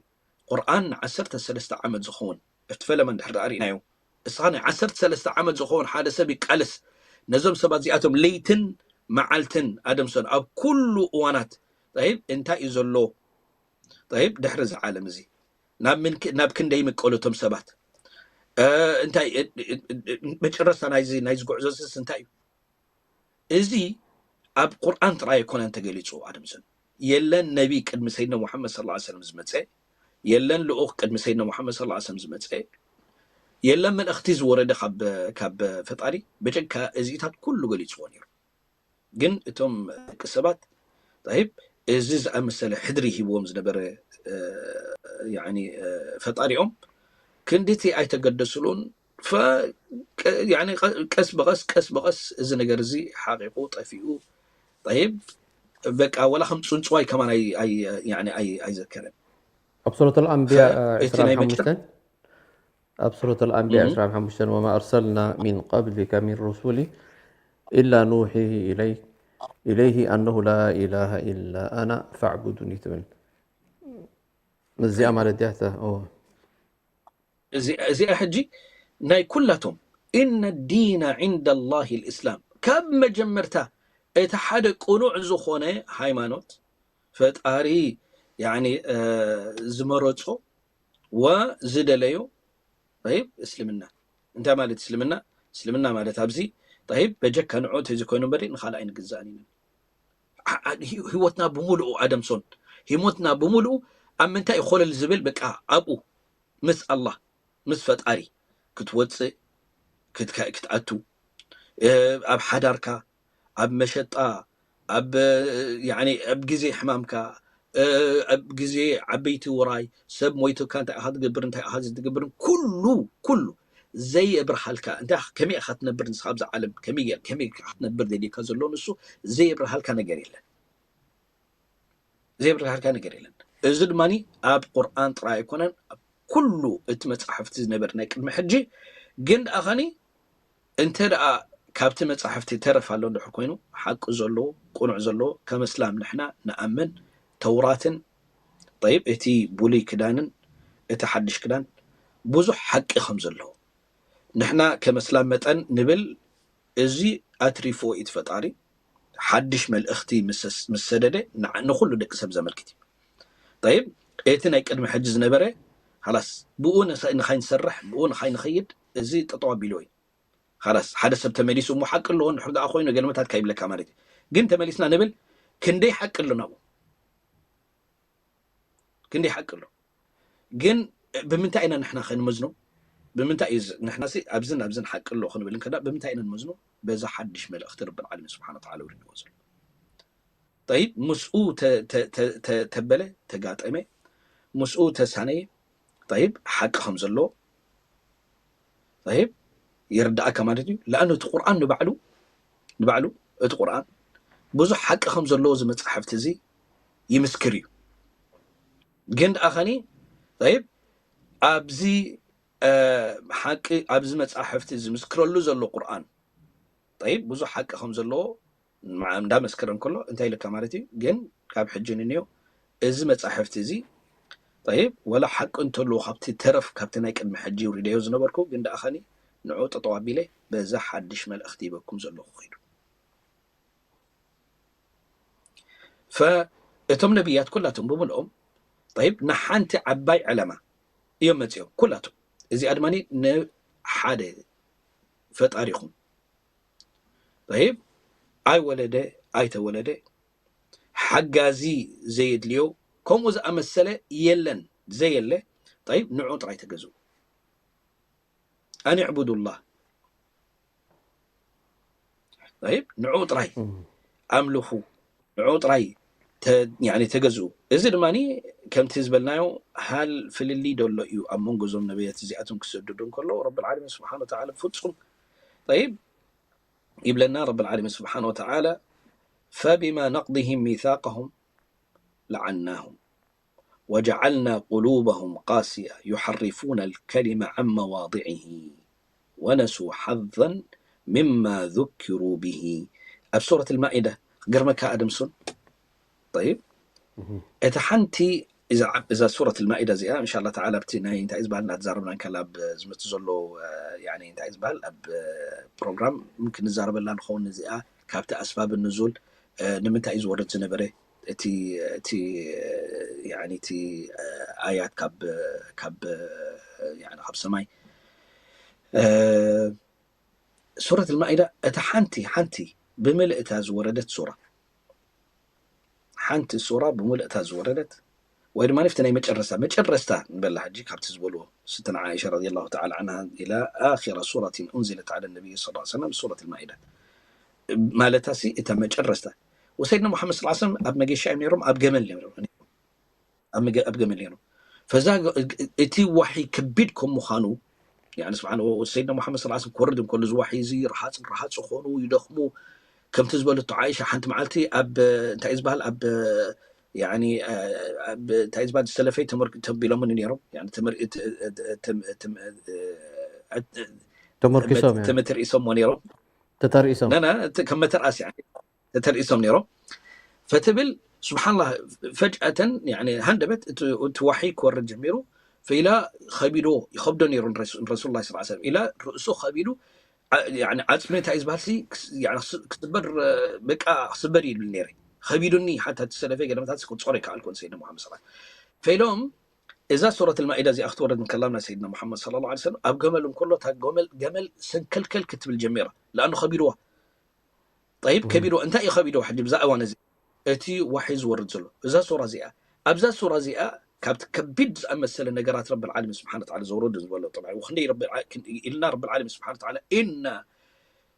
ቁርኣን ንዓሰርተ ሰለስተ ዓመት ዝኸውን ኣብቲ ፈለማ እንድሕር ደኣ ርኢናዮ እስኻ ናይ ዓሰርተ ሰለስተ ዓመት ዝኸውን ሓደ ሰብ ይቃለስ ነዞም ሰባት እዚኣቶም ለይትን መዓልትን ኣደምሶን ኣብ ኩሉ እዋናት ይብ እንታይ እዩ ዘሎ ይብ ድሕሪ እዚ ዓለም እዚ ናብ ክንደይ ይምቀሉ እቶም ሰባት እንታይ መጨረስታ ናይዚ ጉዕዞ ዝስ እንታይ እዩ እዚ ኣብ ቁርኣን ጥራይ ኣይኮነን ተገሊፁ ኣደምስን የለን ነቢ ቅድሚ ሰይድና ሙሓመድ ስ ሰለም ዝመፀ የለን ልኡክ ቅድሚ ሰይድና ሙሓመድ ስ ሰለም ዝመፀ የለን መልእኽቲ ዝወረደ ካብ ፈጣሪ በጀካ እዚታት ኩሉ ገሊፅዎ ነይሩ ግን እቶም ደቂ ሰባት ይብ እዚ ዝኣመሰለ ሕድሪ ሂብዎም ዝነበረ ፈጣሪኦም ክንዲቲ ኣይተገደስሉን ቀስ ብቐስ ቀስ ብቐስ እዚ ነገር እዚ ሓቂቁ ጠፊኡ ይብ በቃ ወላ ከም ፅንፅዋይ ከማን ኣይዘከረን ኣብ ሱረት ኣልኣንብያ እቲ ናይ መጨረሻ ኣብ ሱረት ኣልኣንብያ ዕስራን ሓሙሽተን ወማ ኣርሰልና ሚን ቀብሊከ ሚን ሩሱሊ ኢላ ኑሒ ኢለይህ ኣነሁ ላ ኢላሃ ኢላ ኣና ፋዕቡዱኒ ትብል እዚኣ ማለት ድያ እዚኣ ሕጂ ናይ ኩላቶም ኢነ ዲና ዕንዳ ላህ ልእስላም ካብ መጀመርታ እቲ ሓደ ቅኑዕ ዝኾነ ሃይማኖት ፈጣሪ ያኒ ዝመረጾ ወዝደለዮ። ጠይብ፣ እስልምና እንታይ ማለት? እስልምና እስልምና ማለት ኣብዚ፣ ጠይብ፣ በጀካ ንዑ ተይዝኮይኑ እምበሪ ንኻልእ ኣይንግዛእን ኢና። ህይወትና ብምሉኡ ኣደምሶን፣ ህይወትና ብምሉኡ ኣብ ምንታይ ኮለል ዝብል? በቃ ኣብኡ ምስ ኣላህ፣ ምስ ፈጣሪ ክትወፅእ ክትኣቱ፣ ኣብ ሓዳርካ፣ ኣብ መሸጣ፣ ኣብ ያኒ ኣብ ግዜ ሕማምካ፣ ኣብ ግዜ ዓበይቲ ውራይ፣ ሰብ ሞይቱካ እንታይ ኢኻ ትገብር፣ እንታይ ኢኻ ዝትገብርን፣ ኩሉ ኩሉ ዘየብርሃልካ እንታይ ኢኻ፣ ከመይ ኢኻ ትነብር ንስኻ ኣብዛ ዓለም፣ ከመይ ጌር- ከመይ ኢኻ ክትነብር ደልየካ ዘሎ ንሱ ዘየብርሃልካ ነገር የለን። ዘየብርሃልካ ነገር የለን። እዚ ድማ ኣብ ቁርኣን ጥራይ ኣይኮነን፣ ኣብ ኩሉ እቲ መጻሕፍቲ ዝነበረ ናይ ቅድሚ ሕጂ። ግን ደኣ ኸኒ እንተ ደኣ ካብቲ መጻሕፍቲ ተረፍ ኣሎ እንድሕር ኮይኑ፣ ሓቂ ዘለዎ፣ ቅኑዕ ዘለዎ፣ ከም እስላም ንሕና ንኣምን፣ ተውራትን፣ ጠይብ፣ እቲ ብሉይ ክዳንን እቲ ሓድሽ ክዳን ብዙሕ ሓቂ ከም ዘለዎ ንሕና ከም እስላም መጠን ንብል፣ እዚ ኣትሪፎ እቲ ፈጣሪ ሓድሽ መልእኽቲ ምስ ሰደደ ንዓ- ንኹሉ ደቂ ሰብ ዘመልክት እዩ። ጠይብ፣ እቲ ናይ ቅድሚ ሕጂ ዝነበረ ሃላስ ብኡ ንኸ- ንኻይንሰርሕ፣ ብኡ ንኻይንኸይድ፣ እዚ ጠጠው ኣቢልዎ እዩ። ሃላስ ሓደ ሰብ ተመሊሱ እሞ ሓቂ ኣለዎ እንድሕር ደኣ ኮይኑ ገለመታት ካይብለካ ማለት እዩ። ግን ተመሊስና ንብል፣ ክንደይ ሓቂ ኣሎ ናብኡ? ክንደይ ሓቂ ኣሎ? ግን ብምንታይ ኢና ንሕና ከንመዝኖ? ብምንታይ እዩ ዝ- ንሕና ሲ ኣብዝን ኣብዝን ሓቂ ኣሎ ክንብል እንከዳ ብምንታይ ኢና ንመዝኖ? በዛ ሓድሽ መልእኽቲ ረብል ዓለሚን ስብሓን ወተዓላ ውሪድዎ ዘሎ። ጠይብ፣ ምስኡ ተ- ተ- ተ- ተ- ተበለ፣ ተጋጠመ፣ ምስኡ ተሳነየ፣ ጠይብ፣ ሓቂ ከም ዘለዎ፣ ጠይብ፣ ይርዳእካ ማለት እዩ። ለኣኑ እቲ ቁርኣን ንባዕሉ ንባዕሉ እቲ ቁርኣን ብዙሕ ሓቂ ከም ዘለዎ እዚ መጻሕፍቲ እዚ ይምስክር እዩ። ግን ደኣ ኸኒ፣ ጠይብ፣ ኣብዚ ሓቂ ኣብዚ መጻሕፍቲ ዝምስክረሉ ዘሎ ቁርኣን፣ ጠይብ፣ ብዙሕ ሓቂ ከም ዘለዎ እንዳመስከረ እንከሎ እንታይ ኢልካ ማለት እዩ? ግን ካብ ሕጂ ንንዮ እዚ መጻሕፍቲ እዚ፣ ጠይብ፣ ወላ ሓቂ እንተልዎ ካብቲ ተረፍ ካብቲ ናይ ቅድሚ ሕጂ ውሪደዮ ዝነበርኩ፣ ግን ደኣ ኸኒ ንዑ ጠጠው ኣቢለ በዛ ሓድሽ መልእኽቲ ይበኩም ዘለኹ ኺዱ። ፈእቶም ነቢያት ኩላቶም ብምልኦም፣ ጠይብ፣ ንሓንቲ ዓባይ ዕለማ እዮም መጺኦም ኩላቶም። እዚኣ ድማ ንሓደ ፈጣሪኹም፣ ጠይብ፣ ኣይወለደ ኣይተወለደ፣ ሓጋዚ ዘየድልዮ፣ ከምኡ ዝኣመሰለ የለን፣ ዘየለ፣ ጠይብ፣ ንዑ ጥራይ ተገዝኡ። ኣን ዕቡዱላህ፣ ጠይብ፣ ንዑ ጥራይ ኣምልኹ፣ ንዑ ጥራይ ተገዝኡ። እዚ ድማ ከምቲ ዝበልናዮ ሃል ፍልልይ ደሎ እዩ ኣብ መንጎ እዞም ነበያት እዚኣቶም ክሰድዱ እንከለዉ ረብል ዓለሚን ስብሓን ወተዓላ ፍፁም። ጠይብ፣ ይብለና ረብል ዓለሚን ስብሓን ወተዓላ፣ ፈቢማ ነቅድህም ሚሳቀሁም ለዓናሁም ወጀዓልና ቁሉበሁም ቃስያ ዩሐሪፉነ ልከሊመ ዓን መዋዲዒሂ ወነሱ ሓዘን ምማ ذكروا به። ኣብ ሱረት ልማኢዳ ክገርመካ ኣደምሱን። ጠይብ፣ እቲ ሓንቲ እዛ ዓብ- እዛ ሱረት ልማኢዳ እዚኣ እንሻላ ተዓላ ኣብቲ ናይ እንታይ ዝበሃል እናተዛረብና እንከላ ኣብ ዝመፅእ ዘሎ እ፣ ያኒ እንታይ ዝበሃል ኣብ እ፣ ፕሮግራም ክንዛረበላ ንኸውን። እዚኣ ካብቲ ኣስባብ ንዙል እ፣ ንምንታይ እዩ ዝወርድ ዝነበረ እቲ እቲ እ፣ ያኒ እቲ እ፣ ኣያት ካብ ካብ እ፣ ያኒ ካብ ሰማይ እ፣ ሱረት ልማኢዳ እታ ሓንቲ ሓንቲ ብምልእታ ዝወረደት ሱራ ሓንቲ ሱራ ብምልእታ ዝወረደት ወይ ድማ ፍቲ ናይ መጨረስታ መጨረስታ ንበላ ሕጂ ካብቲ ዝበልዎ ስትነ ዓኢሻ ረዲየላሁ ተዓላ ዓንሃ ኢላ ኣኺራ ሱረትን ኡንዚለት ዓለ ነቢይ ስ ሰለም ሱረት ልማኢዳ ማለታ ሲ እታ መጨረስታ ወሰይድና ሙሓመድ ስ ሰለም ኣብ መገሻ እዮም ነይሮም ኣብ ገመል ነይሮም ኣብ ገመል ነይሮም ፈዛ እቲ ዋሒ ከቢድ ከም ምዃኑ ስብሓ ሰይድና ሙሓመድ ስ ክወርድ እንከሉ እዚ ዋሒ እዚ ረሃፅ ረሃፅ ይኾኑ ይደኽሙ ከምቲ ዝበለቶ ዓይሻ ሓንቲ መዓልቲ ኣብ እንታይ ዝበሃል ኣብ እንታይ ዝበሃል ዝሰለፈይ ተቢሎምኒ ነይሮም ተመትርኢሶም ነይሮም ተተርኢሶም ከም መተርኣስ ተተርኢሶም ነይሮም ፈትብል ስብሓንላ ፈጅኣተን ሃንደበት እቲ ዋሒ ክወርድ ጀሚሩ ፈኢላ ከቢዶ ይኸብዶ ነይሩ ንረሱሉላ ስ ኢላ ርእሱ ከቢዱ ዓፅሚ እንታይ ዝበሃል ክስበር በቃ ክስበር ይብል ነይረ ከቢዱኒ ሓታ እቲ ሰለፈይ ገለመታት ክቆጾር ኣይከኣልኩን ሰይድና ሙሓመድ ሰለላሁ ዐለይሂ ወሰለም። ፈኢሎም እዛ ሱረት ልማኢዳ እዚኣ ክትወርድ እንከላ ናይ ሰይድና ሙሓመድ ሰለላሁ ዐለይሂ ወሰለም ኣብ ገመል እንከሎ እታ ገመል ገመል ሰንከልከል ክትብል ጀሚራ። ለኣኑ ከቢድዋ። ጠይብ ከቢድዋ እንታይ እዩ ከቢድዋ? ሕጂ ብዛ እዋን እዚ እቲ ዋሒ ዝወርድ ዘሎ እዛ ሱራ እዚኣ ኣብዛ ሱራ እዚኣ ካብቲ ከቢድ ዝኣመሰለ ነገራት ረቢ ዓለሚን ስብሓን ተዓላ ዘውረዱ ዝበሎ ጥባይ ወክንደይ ኢልና ረቢ ዓለሚን ስብሓን ተዓላ እና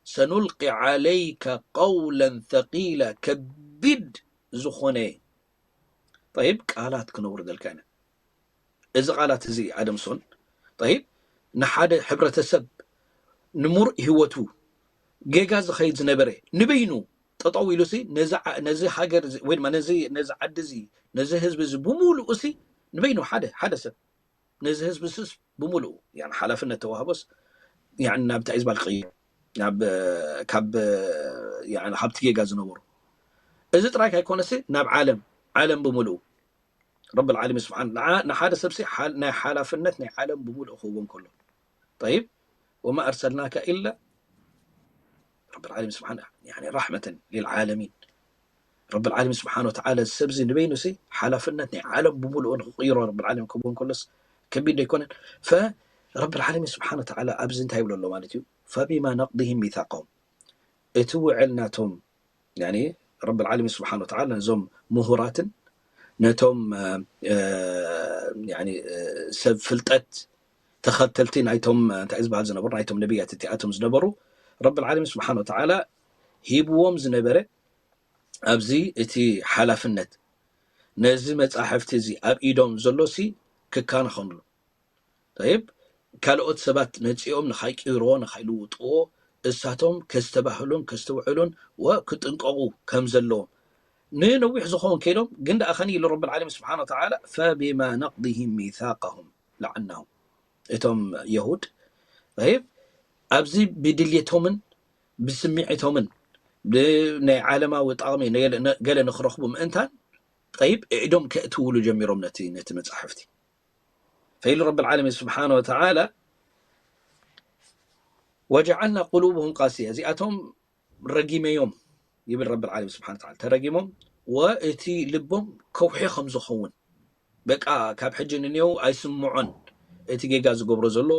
ሰኑልቂ ዓለይከ ቀውለን ተቂላ ከቢድ ዝኾነ ጠይብ ቃላት ክነውርደልካ ኢና። እዚ ቃላት እዚ ኣደምሶን ጠይብ ንሓደ ሕብረተሰብ ንሙር ህይወቱ ጌጋ ዝኸይድ ዝነበረ ንበይኑ ጠጠው ኢሉ ሲ ነዚ ሃገር ወይ ድማ ነዚ ዓዲ እዚ ነዚ ህዝቢ እዚ ብሙሉኡ ሲ ንበይኑ ሓደ ሓደ ሰብ ነዚ ህዝቢ ስስ ብሙሉኡ ሓላፍነት ተዋህቦስ ናብ እንታይ ዝበሃል ክቕይር ናብ ካብ ካብቲ ጌጋ ዝነበሩ እዚ ጥራይ ካይኮነሲ ናብ ዓለም ዓለም ብምሉኡ ረብ ዓለሚን ስብሓን ንሓደ ሰብሲ ናይ ሓላፍነት ናይ ዓለም ብምሉኡ ክህቦ እንከሎ ጠይብ ወማ ኣርሰልናካ ኢላ ረብ ዓለሚን ስብሓን ራሕመተን ልልዓለሚን ረብ ዓለሚን ስብሓን ወተዓላ እዚ ሰብዚ ንበይኑ ሲ ሓላፍነት ናይ ዓለም ብምሉኡ ንክቕይሮ ረብ ዓለሚን ክህቦ እንከሎስ ከቢድ ዶ ኣይኮነን ፈረብ ዓለሚን ስብሓን ወተዓላ ኣብዚ እንታይ ይብሎ ኣሎ ማለት እዩ ፈቢማ ነቅድህም ሚታቆም እቲ ውዕል ናቶም ረብ ዓለሚን ስብሓን ወተዓላ ነዞም ምሁራትን ነቶም ሰብ ፍልጠት ተኸተልቲ ናይቶም እንታይ ዝበሃል ዝነበሩ ናይቶም ነቢያት እቲኣቶም ዝነበሩ ረብ ዓለሚን ስብሓን ወተዓላ ሂብዎም ዝነበረ ኣብዚ እቲ ሓላፍነት ነዚ መፃሕፍቲ እዚ ኣብ ኢዶም ዘሎሲ ክካንኸንሉ ይብ ካልኦት ሰባት መፂኦም ንኻይቅይርዎ ንኻይልውጥዎ እሳቶም ከስተባህሉን ከስተውዕሉን ወክጥንቀቑ ከም ዘለዎም ንነዊሕ ዝኸውን ከይዶም ግን ደኣ ኸኒ ኢሉ ረብ ዓለሚን ስብሓን ወተዓላ ፈቢማ ነቅድህም ሚታቀሁም ለዓናሁም እቶም የሁድ ይብ ኣብዚ ብድልየቶምን ብስሚዕቶምን ናይ ዓለማዊ ጠቕሚ ገለ ንክረኽቡ ምእንታን ጠይብ እዕዶም ከእትውሉ ጀሚሮም ነቲ ነቲ መፃሕፍቲ ፈኢሉ ረብ ዓለሚን ስብሓን ወተዓላ ወጀዓልና ቁሉብሁም ቃስያ እዚኣቶም ረጊመዮም ይብል ረብ ዓለሚን ስብሓን ተዓላ ተረጊሞም ወእቲ ልቦም ከውሒ ከም ዝኸውን በቃ ካብ ሕጂ ንኔው ኣይስምዖን እቲ ጌጋ ዝገብሮ ዘሎ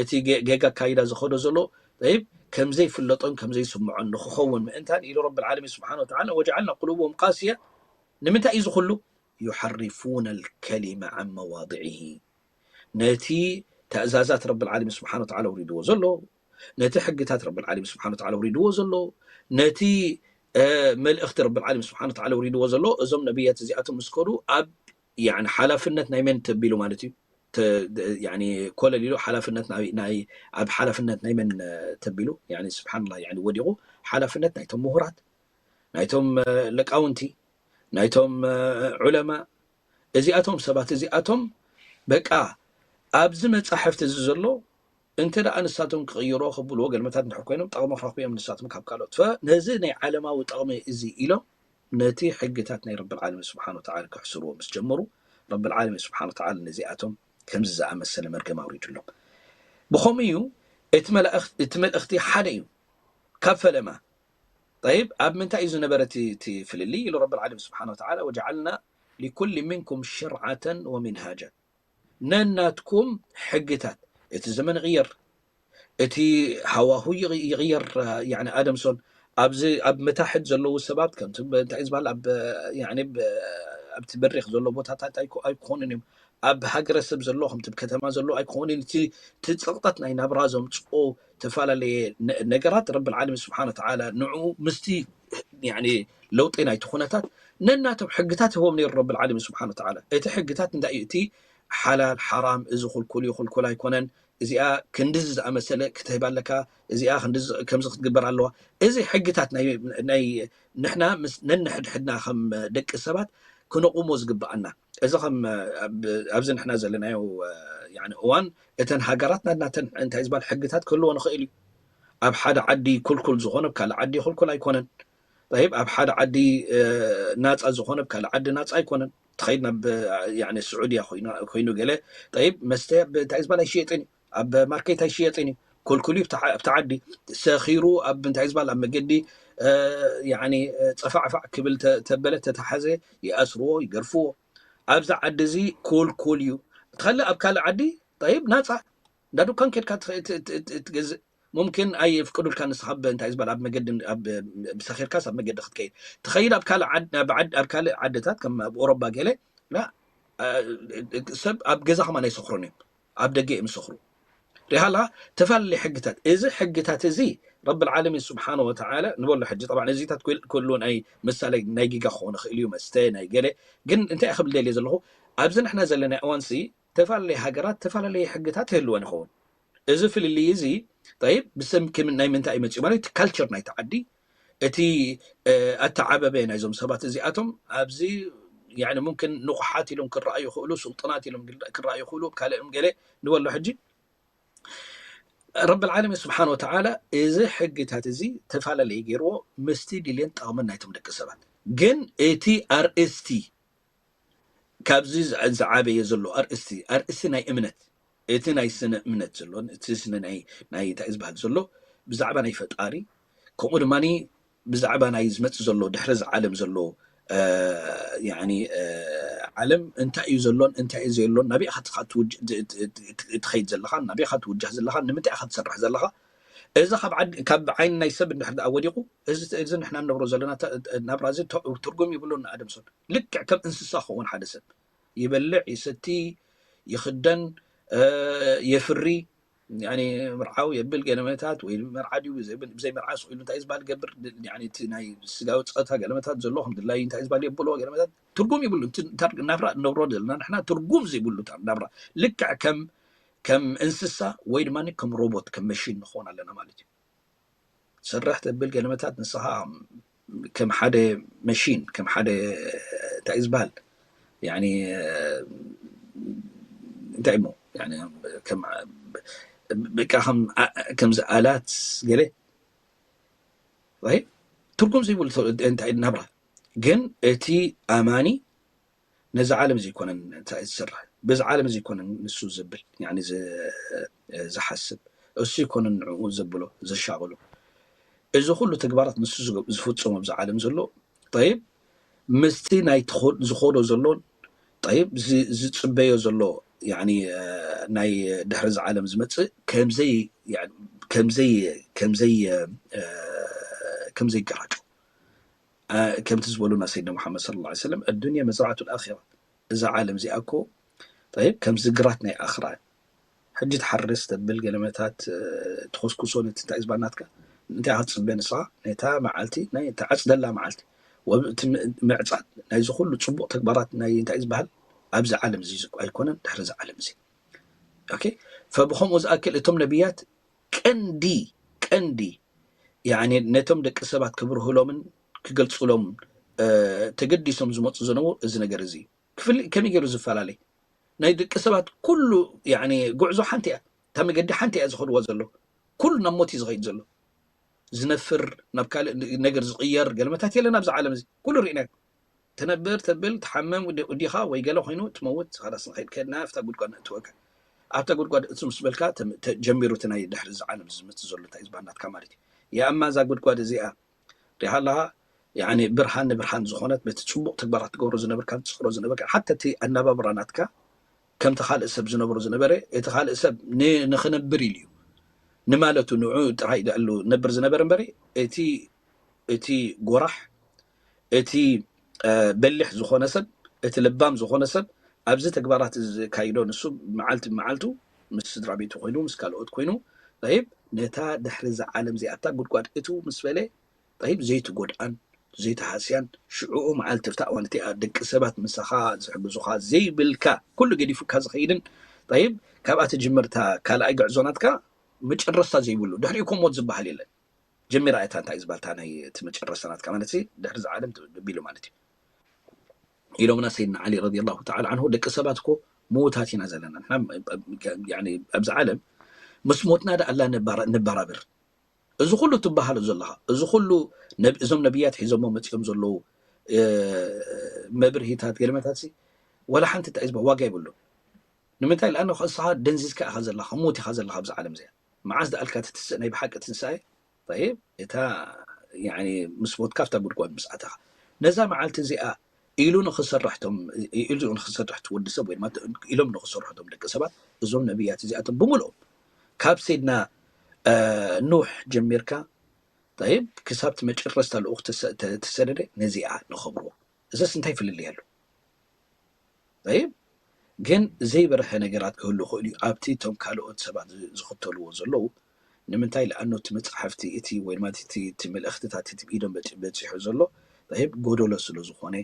እቲ ጌጋ ካይዳ ዝኸዶ ዘሎ ይብ ከምዘይፍለጦን ከምዘይስምዖን ንክኸውን ምእንታን ኢሉ ረብ ዓለሚን ስብሓን ወተዓላ ወጀዓልና ቁሉብሁም ቃስያ ንምንታይ እዩ ዝኩሉ يحرفون الكلمة عن مواضعه ነቲ ትእዛዛት ረብ ዓለሚን ስብሓን ወተዓላ ውሪድዎ ዘሎ ነቲ ሕግታት ረብ ዓለሚን ስብሓን ወተዓላ ውሪድዎ ዘሎ ነቲ መልእኽቲ ረብ ዓለሚን ስብሓን ወተዓላ ውሪድዎ ዘሎ እዞም ነብያት እዚኣቶም ምስ ከዱ ኣብ ሓላፍነት ናይ መን ተቢሉ ማለት እዩ ኮለል ኢሉ ሓላፍነት ናይ ኣብ ሓላፍነት ናይ መን ተቢሉ ስብሓንላ ወዲቑ ሓላፍነት ናይቶም ምሁራት ናይቶም ለቃውንቲ ናይቶም ዑለማ እዚኣቶም ሰባት እዚኣቶም በቃ ኣብዚ መፃሕፍቲ እዚ ዘሎ እንተ ደኣ ንሳቶም ክቕይሮ ክብልዎ ገልመታት እንድሕር ኮይኖም ጠቕሚ ክረኽቡ እዮም ንሳቶም ካብ ካልኦት ነዚ ናይ ዓለማዊ ጠቕሚ እዚ ኢሎም ነቲ ሕግታት ናይ ረብ ዓለሚን ስብሓን ወተዓላ ክሕስርዎ ምስ ጀመሩ ረብ ዓለሚን ስብሓን ወተዓላ ነዚኣቶም ከምዚ ዝኣመሰለ መርገም ኣውሪድሎም ብኸምኡ እዩ እቲ መልእኽቲ ሓደ እዩ ካብ ፈለማ ጠይብ ኣብ ምንታይ እዩ ዝነበረ እቲ ፍልልይ ኢሉ ረብ ዓለሚን ስብሓን ወተዓላ ወጀዓልና ሊኩል ሚንኩም ሽርዓተን ወሚንሃጃ ነናትኩም ሕግታት እቲ ዘመን ይቕየር እቲ ሃዋሁ ይቕየር ኣደምሶን ኣብዚ ኣብ መታሕት ዘለዉ ሰባት ከምቲ እንታይ ዝበሃል ኣብቲ በሪኽ ዘሎ ቦታታት ኣይኮኑን እዮም ኣብ ሃገረሰብ ዘሎ ከምቲ ከተማ ዘሎ ኣይኮኑን እቲ ጸቕጠት ናይ ናብራ ዘምፅኦ ተፈላለየ ነገራት ረብ ዓለሚን ስብሓን ወተዓላ ንዑ ምስቲ ለውጢ ናይቲ ኩነታት ነናቶም ሕግታት ይህቦም ነይሩ ረብ ዓለሚን ስብሓን ወተዓላ እቲ ሕግታት እንታይ እዩ እቲ ሓላል ሓራም እዚ ኩልኩል እዩ ኩልኩል ኣይኮነን እዚኣ ክንድዚ ዝኣመሰለ ክትህብ ኣለካ እዚኣ ከምዚ ክትግበር ኣለዋ እዚ ሕግታት ናይ ንሕና ምስ ነንሕድሕድና ከም ደቂ ሰባት ክነቑሞ ዝግብኣና እዚ ከም ኣብዚ ንሕና ዘለናዮ እዋን እተን ሃገራት ናናተን እንታይ ዝበሃል ሕግታት ክህልዎ ንኽእል እዩ ኣብ ሓደ ዓዲ ኩልኩል ዝኾነ ካልእ ዓዲ ኩልኩል ኣይኮነን ይብ ኣብ ሓደ ዓዲ ናፃ ዝኾነ ካልእ ዓዲ ናፃ ኣይኮነን ትኸይድ ናብ ስዑድያ ኮይኑ ገለ ይብ መስተ እንታይ ዝበሃል ኣይሽየጥን እዩ ኣብ ማርኬት ኣይሽየጥን እዩ ኮልኮልዩ ኣብቲ ዓዲ ሰኺሩ ኣብ እንታይ ዝበሃል ኣብ መገዲ ያኒ ጸፋዕፋዕ ክብል ተበለ ተተሓዘ ይኣስርዎ ይገርፍዎ። ኣብዚ ዓዲ እዚ ኮልኮልዩ ትኸልእ ኣብ ካልእ ዓዲ ጠይብ ናፃ እንዳ ዱካን ኬድካ ትገዝእ ሙምኪን ኣይ ፍቅዱልካ ንስኻ እንታይ ዝበሃል ኣብ መገዲ ሰኺርካስ ኣብ መገዲ ክትከይድ ትኸይድ ኣብ ካልእ ዓድታት ከም ኣብ ኦሮባ ገለ ሰብ ኣብ ገዛ ከማን ኣይሰኽሩን እዮም ኣብ ደገ እዮም ዝሰኽሩ ሪሃላ ተፈላለየ ሕግታት እዚ ሕግታት እዚ ረብ ዓለሚን ስብሓን ወተዓላ ንበሎ ሕጂ ጠብዓ እዚታት ክህሉ ናይ ምሳሌ ናይ ጊጋ ክኾኑ ክእል እዩ መስተ ናይ ገለ ግን እንታይ ክብል ደልየ ዘለኹ ኣብዚ ንሕና ዘለና እዋንሲ ተፈላለየ ሃገራት ተፈላለየ ሕግታት ይህልወን ይኸውን እዚ ፍልልይ እዚ ጠይብ ብሰም ናይ ምንታይ እዩ መፅኡ ማለት ካልቸር ናይቲ ዓዲ እቲ ኣተዓበበ ናይዞም ሰባት እዚኣቶም ኣብዚ ሙምክን ንቑሓት ኢሎም ክረኣዩ ይኽእሉ ስልጡናት ኢሎም ክረኣዩ ይኽእሉ ካልእም ገለ ንበሎ ሕጂ ረብ ዓለሚን ስብሓን ወተዓላ እዚ ሕግታት እዚ ተፈላለየ ገይርዎ ምስቲ ድልየን ጠቕምን ናይቶም ደቂ ሰባት ግን እቲ ኣርእስቲ ካብዚ ዝዓበየ ዘሎ ኣርእስቲ ኣርእስቲ ናይ እምነት እቲ ናይ ስነ እምነት ዘሎ እቲ ስነ ናይ እንታይ ዝበሃል ዘሎ ብዛዕባ ናይ ፈጣሪ ከምኡ ድማ ብዛዕባ ናይ ዝመፅእ ዘሎ ድሕሪ እዚ ዓለም ዘሎ ዓለም እንታይ እዩ ዘሎን እንታይ እዩ ዘየሎን ናበይ ኢኻ ትኸይድ ዘለኻን ናበይ ኢኻ ትውጃህ ዘለኻን ንምንታይ ኢኻ ትሰርሕ ዘለኻ እዚ ካብ ዓይኒ ናይ ሰብ እንድሕር ደኣ ወዲቑ እዚ ንሕና ንነብሮ ዘለና ናብራ እዚ ትርጉም ይብሉን ንኣደም ሰብ ልክዕ ከም እንስሳ ክኸውን ሓደ ሰብ ይበልዕ ይሰቲ ይኽደን የፍሪ ምርዓው የብል ገለመታት ወይ መርዓ ድዩ ብዘይ መርዓ ስኢሉ እንታይ ዝበሃል ገብር እቲ ናይ ስጋዊ ፀታ ገለመታት ዘሎ ከም ድላይ እንታይ ዝበሃል የብሎ ገለመታት ትርጉም ይብሉ ናብራ ነብሮ ዘለና ንሕና ትርጉም ዘይብሉ ናብራ ልክዕ ከም ከም እንስሳ ወይ ድማ ከም ሮቦት ከም መሽን ንኸውን ኣለና ማለት እዩ ስራሕ ተብል ገለመታት ንስኻ ከም ሓደ መሽን ከም ሓደ እንታይ ዝበሃል እንታይ እሞ በቃ ከምዚ ኣላት ገለ ትርጉም ዘይብሉ እንታይ ናብራ ግን እቲ ኣማኒ ነዚ ዓለም እዚ ይኮነን ዝሰርሕ በዚ ዓለም እዚ ይኮነን ንሱ ዝብል ዝሓስብ እሱ ይኮነን ንዕኡ ዘብሎ ዘሻቕሎ እዚ ኩሉ ተግባራት ንሱ ዝፍፅሞ ኣብዚ ዓለም ዘሎ ጠይብ ምስቲ ናይ ዝኸዶ ዘሎን ጠይብ ዝፅበዮ ዘሎ ናይ ድሕሪ እዚ ዓለም ዝመፅእ ከምዘይ ከምዘይ ከምዘይ ከምዘይ ገራጮ ከምቲ ዝበሉና ሰይድና ሙሓመድ صلى الله عليه وسلم الدنيا مزرعة الآخرة እዛ ዓለም እዚኣ እኮ ጠይብ ከምዚ ግራት ናይ ኣኽራ ሕጂ ትሓርስ ተብል ገለመታት ትኾስኩሶ ነቲ እንታይ ዝበሃል ናትካ እንታይ ክትፅበ ንስኻ ነታ መዓልቲ ናይ ተዓፅደላ መዓልቲ ወብቲ ምዕፃድ ናይዚ ኩሉ ፅቡቕ ተግባራት ናይ እንታይ ዝበሃል ኣብዚ ዓለም እዚ ኣይኮነን ድሕሪ እዚ ዓለም እዚ ኦኬ ፈብኸምኡ ዝኣክል እቶም ነቢያት ቀንዲ ቀንዲ ያኒ ነቶም ደቂ ሰባት ክብርህሎምን ክገልፅሎም ተገዲሶም ዝመፁ ዝነበሩ እዚ ነገር እዚ ክፍልእ ከመይ ገይሩ ዝፈላለይ ናይ ደቂ ሰባት ኩሉ ያኒ ጉዕዞ ሓንቲ እያ እታ መገዲ ሓንቲ እያ ዝኸድዎ ዘሎ ኩሉ ናብ ሞት እዩ ዝኸይድ ዘሎ ዝነፍር ናብ ካልእ ነገር ዝቕየር ገለመታት የለን ኣብዚ ዓለም እዚ ኩሉ ርኢናዮ ተነብር ተብል ትሓምም ውዲኻ ወይ ገለ ኮይኑ ትመውት ኻላስ ንኸይድ ከድና ኣብታ ጉድጓድ ነእትወካ ኣብታ ጉድጓድ እቱ ምስ በልካ ጀሚሩ እቲ ናይ ድሕሪ እዚ ዓለም ዝመፅእ ዘሎ እንታይ ዝበሃል ናትካ ማለት እዩ የኣማ እዛ ጉድጓድ እዚኣ ሪሃ ኣለኻ ያኒ ብርሃን ንብርሃን ዝኾነት በቲ ፅቡቕ ተግባራት ትገብሮ ዝነበርካ ትፅሕሮ ዝነበርካ ሓታ እቲ ኣናባብራ ናትካ ከምቲ ካልእ ሰብ ዝነብሮ ዝነበረ እቲ ካልእ ሰብ ንኽነብር ኢሉ እዩ ንማለቱ ንዑ ጥራይ ዳኣሉ ነብር ዝነበረ እምበሪ እቲ እቲ ጎራሕ እቲ በሊሕ ዝኾነ ሰብ እቲ ለባም ዝኾነ ሰብ ኣብዚ ተግባራት ዘካይዶ ንሱ መዓልቲ ብመዓልቱ ምስ ስድራ ቤቱ ኮይኑ ምስ ካልኦት ኮይኑ ይብ ነታ ድሕሪ እዛ ዓለም እዚኣታ ጉድጓድ እትው ምስ በለ ይብ ዘይትጎድኣን ዘይትሃስያን ሽዕኡ መዓልቲ ብታ እዋን እቲኣ ደቂ ሰባት ምሳኻ ዝሕግዙኻ ዘይብልካ ኩሉ ገዲፉካ ዝኸይድን ይብ ካብኣ ትጅምር እታ ካልኣይ ግዕዞ ናትካ መጨረስታ ዘይብሉ ድሕሪኡ ኮሞት ዝበሃል የለን ጀሚራ እታ እንታይ ዝበልታ ናይ እቲ መጨረስታ ናትካ ማለት ድሕሪ ዝዓለም ቢሉ ማለት እዩ ኢሎምና ሰይድና ዓሊ ረዲ ላሁ ተዓላ ዓንሁ ደቂ ሰባት እኮ ምዉታት ኢና ዘለና ኣብዚ ዓለም ምስ ሞትና ዳ ኣላ ንበራብር እዚ ኩሉ ትበሃሉ ዘለኻ እዚ ኩሉ እዞም ነቢያት ሒዞሞ መፂኦም ዘለዉ መብርሂታት ገለመታት ወላ ሓንቲ እንታይ ዝበ ዋጋ ይብሉ ንምንታይ ለኣነ እስኻ ደንዚዝካ ኢኻ ዘለኻ ሞት ኢኻ ዘለኻ ኣብዚ ዓለም እዚኣ መዓስ ደኣልካ ትትስእ ናይ ብሓቂ ትንሳኤ? ጠይብ፣ እታ፣ ያኒ፣ ምስ ሞትካ ኣብታ ጉድጓድ ምስ ኣተኻ። ነዛ መዓልቲ እዚኣ ኢሉ ንኽሰርሕ ቶም-፣ ኢሉ ንኽሰርሕ እቲ ወዲ ሰብ ወይ ድማ ኢሎም ንኽሰርሑ ቶም ደቂ ሰባት፣ እዞም ነቢያት እዚኣቶም ብምልኦም ካብ ሰይድና፣ እ፣ ኑሕ ጀሚርካ፣ ጠይብ፣ ክሳብ እቲ መጨረስታ ልኡኽ ተሰ-፣ ተ-፣ ተሰደደ፣ ነዚኣ ንኸብርዎ። እዘስ እንታይ ፍልልይ ኣሎ? ጠይብ፣ ግን ዘይበርሀ ነገራት ክህሉ ይኽእሉ እዩ። ኣብቲ እቶም ካልኦት ሰባት ዝ-፣ ዝኽተልዎ ዘለዉ፣ ንምንታይ? ለኣኑ እቲ መጽሓፍቲ፣ እቲ ወይ ድማ እቲ፣ እቲ መልእኽትታት እቲ ብኢዶም በጺ-፣ በጺሑ ዘሎ፣ ጠይብ፣ ጎደሎ ስለ ዝኾነ፣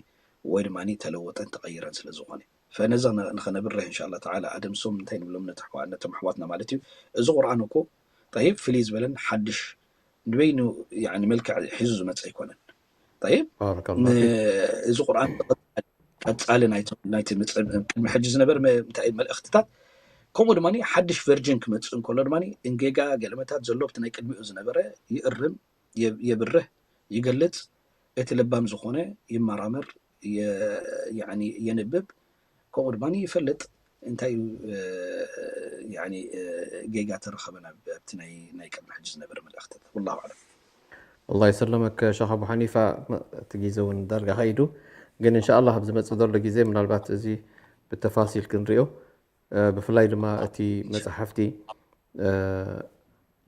ወይ ድማ ተለወጠን ተቐይረን ስለ ዝኾነ። ፈነዚ ን-፣ ንኸነብርህ፣ እንሻላ ተዓላ፣ ኣደምሶም እንታይ ንብሎም ነቲ ኣሕዋ-፣ ነቶም ኣሕዋትና ማለት እዩ። እዚ ቁርኣን እኮ፣ ጠይብ፣ ፍልይ ዝበለን ሓድሽ ንበይኑ፣ ያኒ፣ መልክዕ ሒዙ ዝመጸ ኣይኮነን። ጠይብ፣ ባረከላሁ ን-፣ ፊክ። እዚ ቁርኣን ቀጻሊ ናይቲ፣ ናይቲ ምጽ-፣ ቅድሚ ሕጂ ዝነበረ መ-፣ እንታይ መልእኽትታት፣ ከምኡ ድማ ሓድሽ ቨርጅን ክመጽእ እንከሎ ድማ እንጌጋ ገለመታት ዘሎ ኣብቲ ናይ ቅድሚኡ ዝነበረ ይእርም፣ የ-፣ የብርህ፣ ይገልጽ፣ እቲ ለባም ዝኾነ ይመራመር፣ የ-፣ ያኒ፣ የንብብ፣ ከምኡ ድማ ይፈልጥ። እንታይ እዩ፣ እ፣ ያኒ፣ እ፣ ጌጋ ተረኸበ ናብ፣ ኣብቲ ናይ፣ ናይ ቅድሚ ሕጂ ዝነበረ መልእኽትታት። ወላሁ ኣዕለም። ኣላህ ይሰለመክ ሸኽ ኣቡ ሓኒፋ። እቲ ግዜ እውን ዳርጋ ከይዱ፣ ግን እንሻኣላህ ኣብ ዝመጽእ ዘሎ ግዜ ምናልባት እዚ ብተፋሲል ክንሪኦ፣ እ፣ ብፍላይ ድማ እቲ መጽሓፍቲ፣ እ፣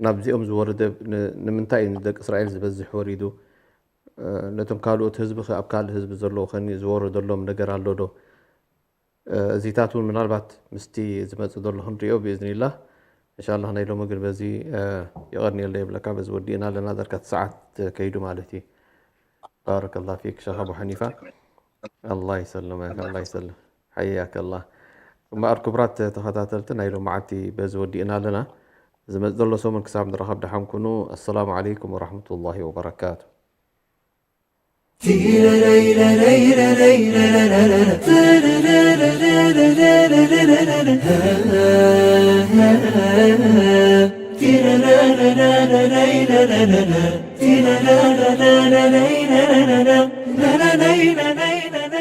ናብዚኦም ዝወረደ ን-፣ ንምንታይ እዩ ንደቂ እስራኤል ዝበዝሕ ወሪዱ? እ፣ ነቶም ካልኦት ህዝቢ ኸ ኣብ ካልእ ህዝቢ ዘለዉ ኸ ዝወረደሎም ነገር ኣሎ ዶ? እ፣ እዚታት እውን ምናልባት ምስቲ ዝመጽእ ዘሎ ክንሪኦ ብኢዝኒላህ። እንሻላህ ናይ ሎሚ ግን በዚ፣ እ፣ የቐንየለይ ይብለካ። በዚ ወዲእና ኣለና። ዳርጋ እቲ ሰዓት ከይዱ ማለት እዩ። ባረከላህ ፊክ ሸኽ ኣቡ ሓኒፋ። ኣላህ ይሰልመክ፣ ኣላህ ይሰልም። ሓያከላህ። እምበኣር ክቡራት ተኸታተልቲ ናይ ሎመዓልቲ በዚ ወዲእና ኣለና። ዝመጽእ ዘሎ ሰሙን ክሳብ ንራኸብ ደሓን ኩኑ። ኣሰላሙ ዓለይኩም ወራህመቱላሂ ወበረካቱ።